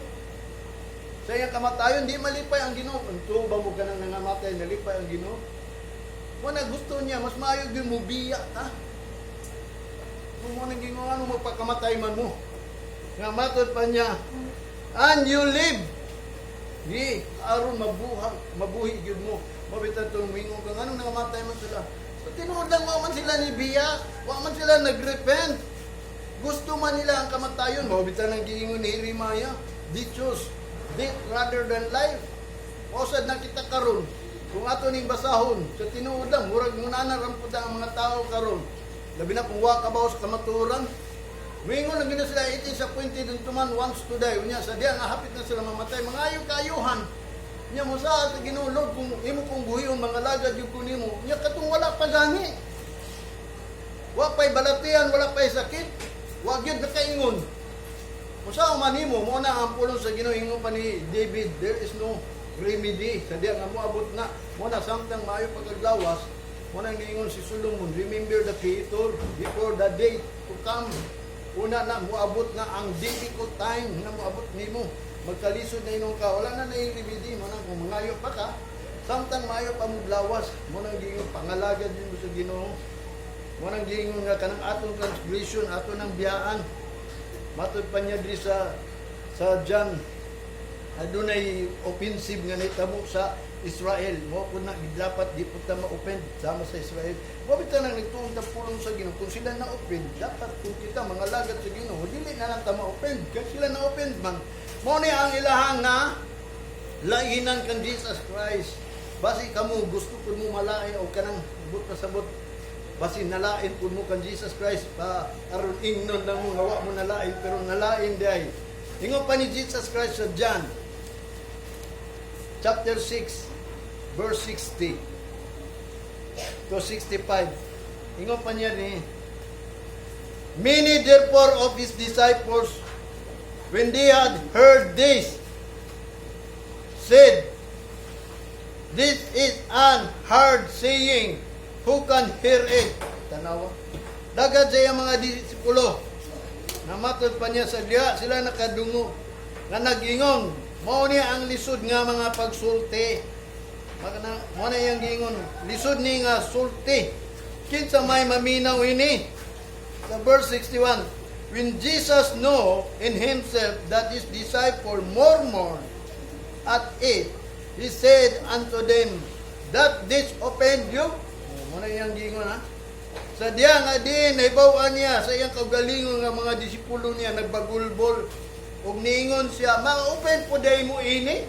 A: Sa iyang kamatayon, di malipay ang Ginoo. Unto ba mo kanang nangamatay, nalipay ang Ginoo? Mo na gusto niya, mas maayo gyud mo biya ta. Mo nang gingon, ano magpakamatay man mo? Nga matod pa niya, "And you live." Di, aron mabuha, mabuhi gyud mo. Mabita itong mingon ka, anong nangamatay man sila? Sa tinuod lang, wa man sila ni biya, wa man sila nag-repent. Gusto man nila ang kamatayon. Mabita nang giingon ni Jeremiah, they choose death rather than life. Mao sad na kita karon, kung ato ning basahon, sa tinuod lang, murag munana ram pud ang mga tao karon. Labi na kung wa kabaw sa kamatuoran. Mingon lang gina sila, "It is appointed unto man once to die." Unya sa diya nga hapit na sila mamatay, mga ayo kaayuhan. Nya mo sa Ginoo, "Lord, kung imo kong buhion, mga lagad yung ko nimo." Nya katong wala pa gani. Wa pa'y balatian, wala pa'y sakit. Wa gyud nakaingon. Usa man nimo, mo na ang pulong sa Ginoo, ingon pa ni David, there is no remedy sa diya nga moabot na. Mo na samtang maayo pagkaglawas, mo nang giingon si Solomon, remember the Creator before the day to come. Una na moabot na ang difficult time nga moabot nimo. Magkalisod na inong ka, wala na nay remedy mo na kung mangayo pa ka. Samtang maayo pa mo lawas, mo nang giingon pangalagad din mo sa Ginoo. Mo nang giingon nga kanang atong transgression, ato nang biyaan. Matod pa niya diri sa John, adunay offensive nga nahitabo sa Israel. Mo kun na dapat di pud ta ma-offend sama sa Israel. Mo bitaw nang nagtuon ta pulong sa Ginoo, kung sila na-offend, dapat kung kita mga lagad sa Ginoo, dili na lang ta ma-offend kay sila na-offend man. Mo ni ang ilahang na lainan kang Jesus Christ. Basi kamo gusto pud mo malain o kanang but pasabot, basi nalain pud mo kang Jesus Christ pa aron ingnon lang mo nga wa mo nalain, pero nalain di ay. Ingon pa ni Jesus Christ sa John chapter 6 verse 60 to 65. Ingon pa niya ni, "Many therefore of his disciples, when they had heard this, said, 'This is an hard saying. Who can hear it?'" Tanawa. Dagad sa iyang mga disipulo. Namatod pa niya sa diya, sila nakadungo. Nga nag-ingon, mao niya ang lisod nga mga pagsulti. Magana, mao na iyang giingon, lisod ni nga sulti. Kinsa may maminaw ini? Sa verse 61, "When Jesus know in himself that his disciple murmured at it, he said unto them, 'Doth this offend you?'" Oh, mao na iyang giingon ha. Sa diya nga din, nahibaw-an niya sa iyang kaugalingon nga mga disipulo niya nagbagulbol. Ug niingon siya, "Ma-open po day mo ini?"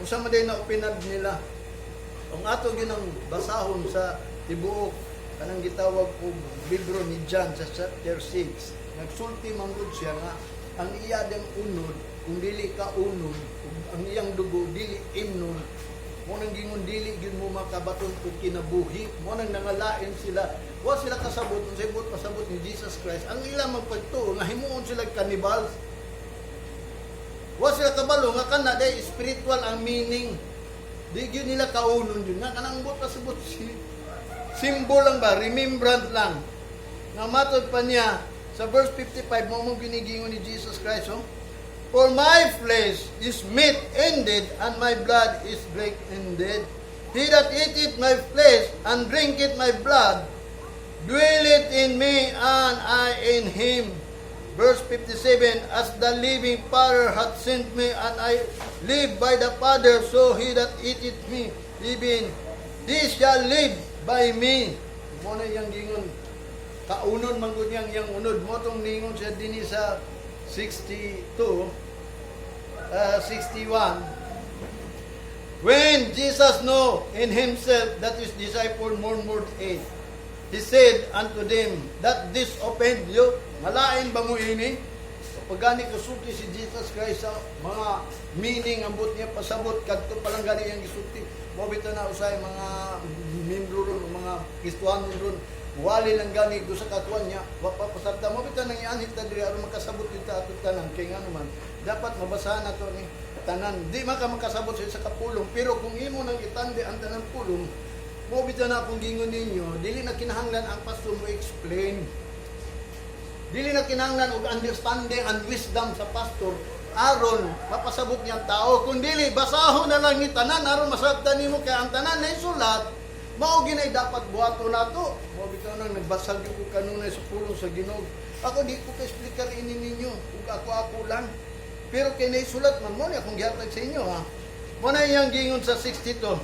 A: Unsa man day na-openad nila? Ang ato ginang basahon sa tibuok kanang gitawag og libro ni John sa chapter 6. Nagsulti man gud siya nga ang iya ding unod kung dili ka unod ug ang iyang dugo dili imnon, mo nang gingon dili gyud mo makabaton og kinabuhi. Mo nang nangalain sila, wa sila kasabot unsay buot pasabot ni Jesus Christ. Ang ilang magpagtuo nga himuon sila cannibals. Wa sila kabalo nga kana day spiritual ang meaning. Di gyud nila kaunon yun. Nga kanang buot pasabot si symbol lang ba, remembrance lang. Nga matod pa niya sa verse 55 mo mong ginigingon ni Jesus Christ, oh. "For my flesh is meat indeed, and my blood is drink indeed. He that eateth my flesh and drinketh my blood dwelleth in me, and I in him." Verse 57, "As the living Father hath sent me, and I live by the Father, so he that eateth me, even he shall live by me." Mo na iyang gingon. Kaunon man gud niyang iyang unod. Mo tong ningon siya dinhi sa 62, 61. "When Jesus knew in himself that his disciple murmured it, he said unto them, Doth this offend you?" Malain ba mo ini? Pag gani kasulti si Jesus Christ sa mga meaning ang buot niya pasabot, kadto pa lang gani iyang gisulti. Mo bitaw na usay mga membro ron, o mga Kristohanon ron, wali lang gani sa katuan niya, wa pa pasabta. Mo bitaw nang ianhit ta diri aron makasabot gyud ta ato tanan, kay ngano man dapat mabasahan nato ni tanan. Di man ka makasabot sa isa ka pulong, pero kung imo nang itandi ang tanan pulong, mo bitaw na akong gingon ninyo, dili na kinahanglan ang pastor mo explain. Dili na kinahanglan og understanding and wisdom sa pastor aron mapasabot niya ang tao. Kung dili, basahon na lang ni tanan aron masabtan nimo, kay ang tanan na isulat mao ginay dapat buhaton nato. Mo bitaw nang nagbasag gyud ko kanunay sa pulong sa Ginoo. Ako di ko ka-explicar ini ninyo ug ako ako lang. Pero kay naisulat man mo ni akong gihatag sa inyo, ha. Mo na iyang gingon sa 62.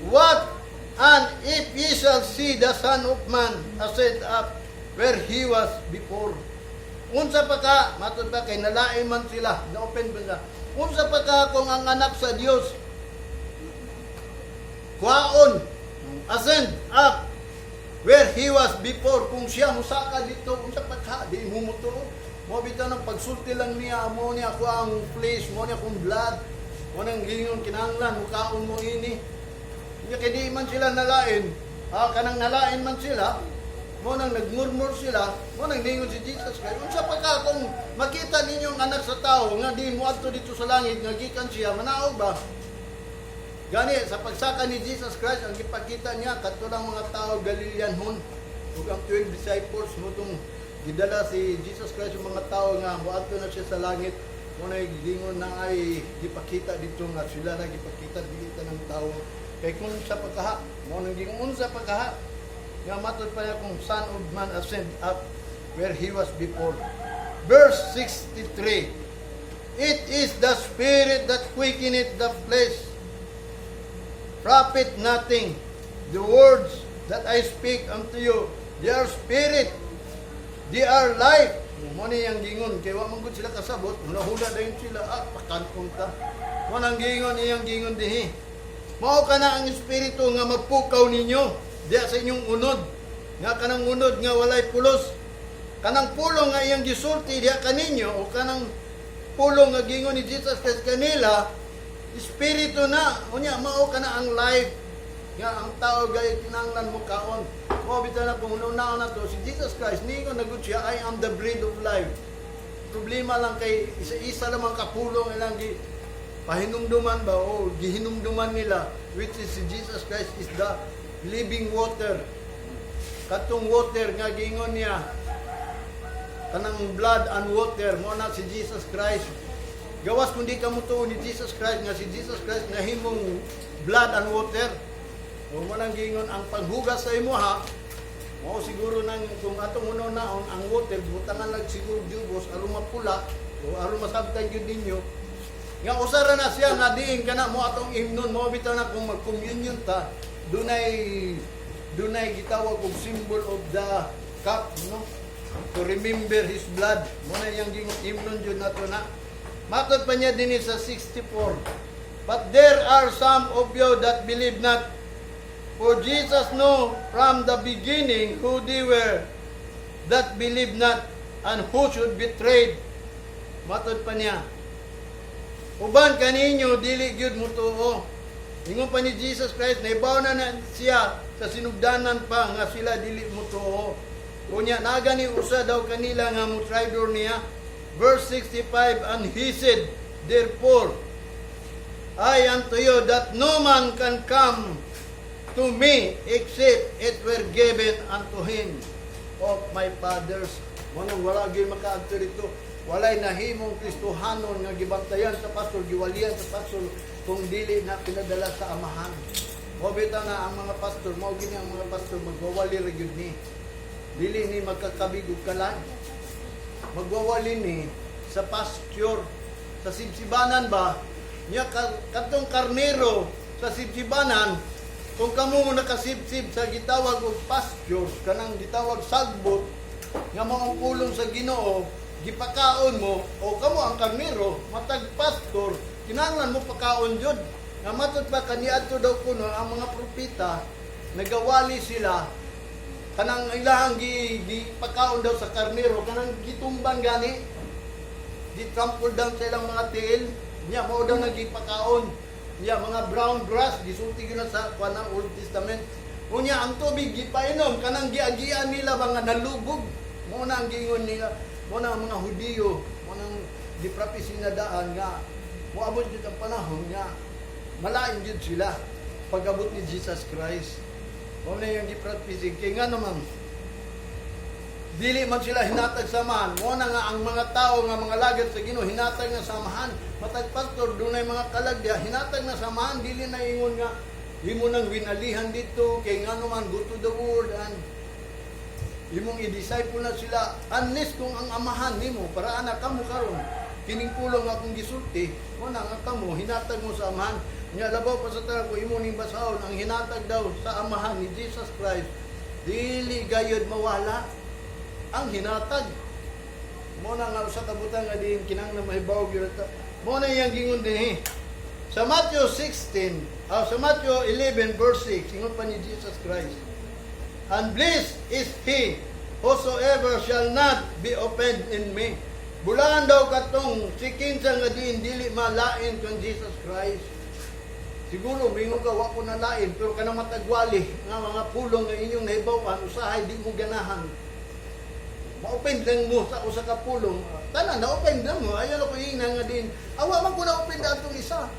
A: "What and if ye shall see the Son of Man ascend up where he was before?" Unsa pa ka, matod pa kay nalain man sila, na-open ba sila? Unsa pa ka kung ang anak sa Dios kuhaon, ascend up where he was before, kung siya musaka dito, unsa pa ka, di mo mutuo? Mo bitaw ng pagsulti lang niya, mo niya ako ang flesh, mo niya akong blood, mo nang gingon kinahanglan, mukaon mo ini. Nya kay di man sila nalain, kanang nalain man sila, mo nang nagmurmur sila, mo nang ningon si Jesus Christ, unsa pa ka kung makita ninyo ang anak sa tao nga di mo adto dito sa langit nga gikan siya, manaog ba? Gani sa pagsaka ni Jesus Christ, ang gipakita niya kadto lang mga tao Galileanhon ug ang 12 disciples. Mo tong gidala si Jesus Christ yung mga tao nga moadto na siya sa langit. Mo na gingon na ay gipakita dito nga sila na gipakita, dili ng tao. Kay kung sa pagkaha, mo nang gingon unsa pagkaha nga matod pa niya kung Son of Man ascend up where he was before. Verse 63. "It is the spirit that quickeneth, the flesh profit nothing. The words that I speak unto you, they are spirit, they are life." Mo ni yang gingon kay wa man gud sila kasabot, hunahuna dayon sila, pakankong ta. Mo nang gingon iyang gingon dihi. Mao kana ang espiritu nga magpukaw ninyo diya sa inyong unod. Nga kanang unod nga walay pulos. Kanang pulong nga iyang gisulti diha kaninyo o kanang pulong nga gingon ni Jesus Christ kanila, espiritu na. Unya mao kana ang life nga ang tao gay kinahanglan mo kaon. Mo bitaw na kung una na to si Jesus Christ, ningon na gud siya, "I am the bread of life." Problema lang kay isa-isa lamang kapulong ilang gi pahinumduman ba o gihinumduman nila, which is si Jesus Christ is the living water. Katong water nga gingon niya, kanang blood and water, mo na si Jesus Christ. Gawas kung di ka mutuo ni Jesus Christ nga si Jesus Christ nahimong blood and water. O mo nang gingon ang paghugas sa imo ha, mao siguro nang kung atong uno naon ang water, butangan lang siguro jubos aron mapula o aron masabtan gyud ninyo. Nga usara na siya nga diin kana mo atong imnon. Mo bitaw na kung mag-communion ta, dunay Dunay gitawag og symbol of the cup, no? To remember His blood. Mao na iyang himnon jud nato na. Matod pa niya dinhi sa 64. "But there are some of you that believe not. For Jesus knew from the beginning who they were that believe not and who should betray." Matod pa niya, "Uban kaninyo dili gyud mutuo." Ingon pa ni Jesus Christ, naibaw na siya sa sinugdanan pa nga sila dili mutuo. Unya naa gani usa daw kanila nga mo traidor niya. Verse 65, "And he said, Therefore, I unto you that no man can come to me except it were given unto him of my Father's." Mao nang wala gyud makaadto dito. Walay nahimong Kristohanon nga gibantayan sa pastor, giwalian sa pastor kung dili na pinadala sa Amahan. Mao bitaw na ang mga pastor, mao gini ang mga pastor magwawali ra gyud ni. Dili ni magkakabig og kalag. Magwawali ni sa pasture, sa sibsibanan ba? Nya katong karnero sa sibsibanan, kung kamo nakasibsib sa gitawag og pasture, kanang gitawag sagbot, nga mao ang pulong sa Ginoo, gipakaon mo, o kamo ang karnero, matag pastor, kinahanglan mo pakaon jud. Nga matod pa kaniadto daw kuno ang mga propeta, nagawali sila kanang ilahang gipakaon daw sa karnero, kanang gitumban gani, gitrample down sa ilang mga tiil niya, mao daw nagipakaon niya mga brown grass, gisulti gyud na sa kuan ng Old Testament. Unya ang tubig gipainom kanang giagian nila mga nalubog. Mao na ang giingon nila, mao na ang mga Hudiyo, mao nang gipropesy na daan nga moabot jud ang panahon nga malain jud sila pag-abot ni Jesus Christ. Mao na yung gipropesy kay nga naman dili man sila hinatag sa Amahan. Mao na nga ang mga tao nga mga lagad sa Ginoo hinatag nga sa Amahan. Matag pastor dunay mga kalag diha hinatag na sa Amahan, dili na ingon nga imo nang winalihan dito kay nga naman go to the world and imong i-disciple na sila unless kung ang Amahan nimo. Para ana kamo karon, kining pulong akong gisulti, mo na nga kamo hinatag mo sa Amahan nya. Labaw pa sa tanan, kung imo ning basahon ang hinatag daw sa Amahan ni Jesus Christ, dili gayud mawala ang hinatag mo. Na nga usa ka butang nga diin kinahanglan mahibaw gyud ta. Mo na iyang gingon dinhi sa Matthew 16, sa Matthew 11 verse 6, ingon pa ni Jesus Christ, "And blessed is he whosoever shall not be offended in me." Bulaan daw katong si kinsa nga diin dili malain kang Jesus Christ. Siguro mingon ka, "Wa ko na lain," pero kanang matagwali nga mga pulong nga inyong nahibaw-an, usahay di mo ganahan. Ma-offend lang mo sa usa ka pulong. Tanan na-offend lang mo. Ayaw ko ingna nga din. Awa man ko na-offend atong isa.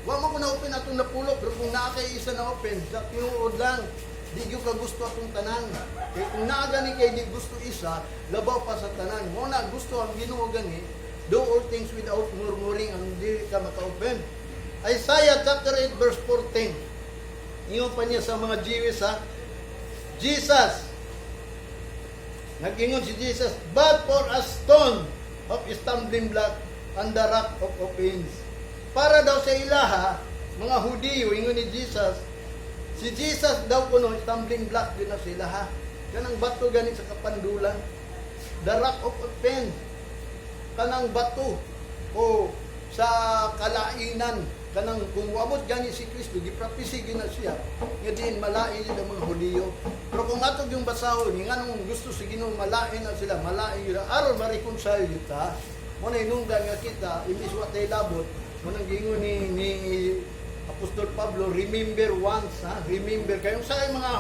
A: Wa man ko na-offend atong napulo, pero kung naa kay isa na offend, sa tinuod lang, di gyud ka gusto atong tanan. Kay kung naa gani kay di gusto isa, labaw pa sa tanan. Mo na gusto ang Ginoo gani, do all things without murmuring, ang dili ka maka-offend. Isaiah chapter 8 verse 14. Ingon pa niya sa mga Jewish ha. Jesus, nag-ingon si Jesus, "But for a stone of stumbling block and the rock of offense." Para daw sa ilaha, mga Hudiyo, ingon ni Jesus, si Jesus daw kuno stumbling block din na sila ha. Kanang bato gani sa kapandulan. The rock of offense. Kanang bato o sa kalainan, kanang kung moabot gani si Kristo, giprophesy gyud na siya nga diin malain yun ang mga Hudiyo. Pero kung ato yung basahon, yung anong gusto sa Ginoo, malain na sila, malain yun aron ma-reconcile yun ta. Mo na inungdan nga kita imbis wa tay labot. Mo nang giingon ni Apostol Pablo, "Remember once," ha, remember kayong sa mga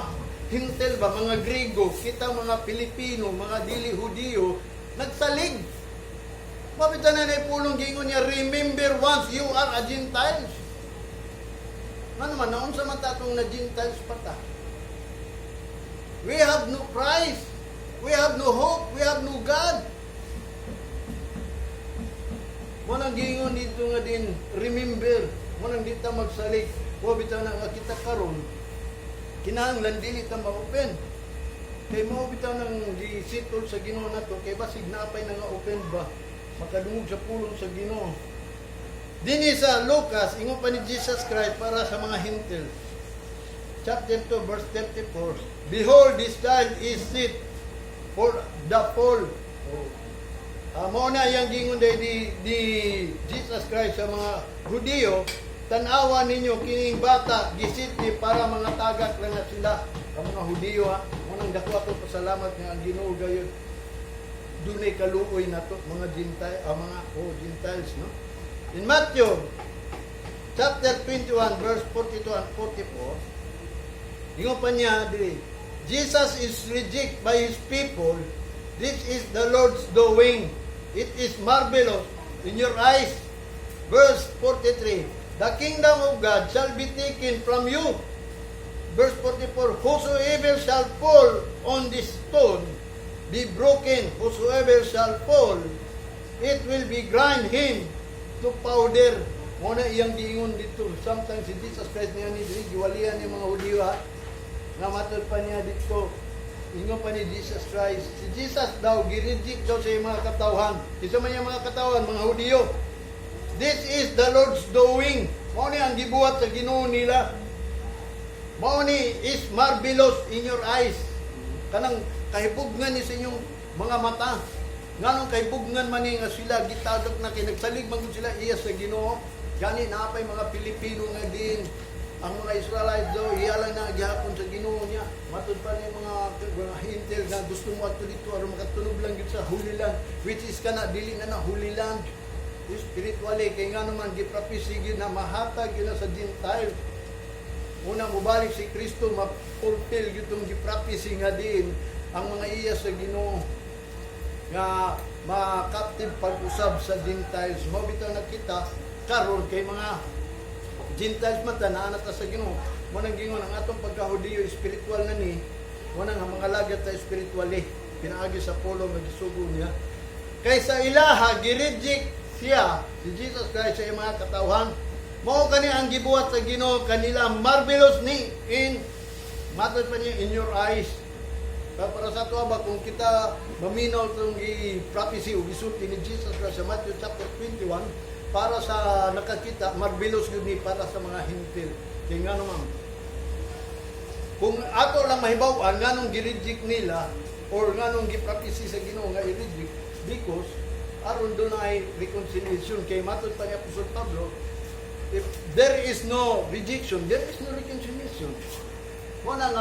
A: Hentil ba, mga Grigo, kita mga Pilipino, mga dili Hudiyo, nagsalig. Mabita na na pulong gingon niya, "Remember once you are a Gentiles." Nga naman, naunsa man ta atong na Gentiles pa ta? We have no Christ. We have no hope. We have no God. Mo nang gingon dito nga din, remember. Mo nang dita magsalig. Wa bitaw na nga kita karon, kinahanglan dili ta ma-offend. Kay mao bitaw nang gisitol sa Ginoo nato kay basig naapay na nga offend ba makadungog sa pulong sa Ginoo. Dinhi sa Lucas, ingon pa ni Jesus Christ para sa mga Hentil. chapter 2 verse 34, "Behold, this child is set for the fall." Oh. Mao na iyang gingon day ni Jesus Christ sa mga Hudiyo, "Tan-awa ninyo kining bata, gi-set ni para mga tagak lang na sila." Ang mga Hudiyo ha, mao nang dako ato pasalamat nga ang Ginoo gayud dunay kaluoy nato mga Gentile, mga Gentiles, no? In Matthew chapter 21 verse 42 and 44, ingon pa niya diri, "Jesus is rejected by his people. This is the Lord's doing. It is marvelous in your eyes." Verse 43, "The kingdom of God shall be taken from you." Verse 44, "Whosoever shall fall on this stone be broken. Whosoever shall fall, it will be grind him to powder." Mao na iyang giingon dito. Sometimes si Jesus Christ niya ni diri giwalian ni mga Hudiyo ha. Nga matod pa niya dito. Ingon pa ni Jesus Christ. Si Jesus daw gi-reject daw sa iyang mga katawhan. Kinsa man iyang mga katawhan, mga Hudiyo. "This is the Lord's doing." Mao ni ang gibuhat sa Ginoo nila. Mao ni is marvelous in your eyes. Kanang kahibugnan ni sa inyong mga mata. Nganong kahibugnan man ni nga sila gitagak na kay nagsalig man gud sila iya sa Ginoo? Gani naa pay mga Pilipino nga din ang mga Israelites daw iya lang na gihapon sa Ginoo niya. Matud pa ni mga Hintel nga gusto mo adto dito aron makatunob lang gyud sa Holy Land, which is kana dili na na Holy Land spiritually, kay nga naman giprophesy gyud na mahatag gyud na sa Gentile. Una mobalik si Kristo, ma-fulfill gyud tong giprophesy nga din ang mga iya sa Ginoo nga ma-captive pag-usab sa Gentiles. Mao bitaw nakita karon kay mga Gentiles man ta, naa na ta sa Ginoo. Mao nang gingon ang atong pagkahudiyo spiritual na ni. Mao nang ang mga lagat ta spiritually pinaagi sa pulong nga gisugo niya. Kay sa ilaha gi-reject siya, si Jesus Christ, sa iyang mga katawhan. Mao kani ang gibuhat sa Ginoo kanila, marvelous ni in, matod pa niya, in your eyes. Para sa ato ba, kung kita maminaw itong gi-prophecy o gisulti ni Jesus Christ sa Matthew chapter 21, para sa nakakita, marvelous gyud ni para sa mga Hintil. Kay nga naman, kung ato lang mahibaw-an nganong gi-reject nila or nganong gi-prophecy sa Ginoo nga i-reject, because aron dunay reconciliation, kay matod pa ni Apostol Pablo, if there is no rejection, there is no reconciliation. Wala nga.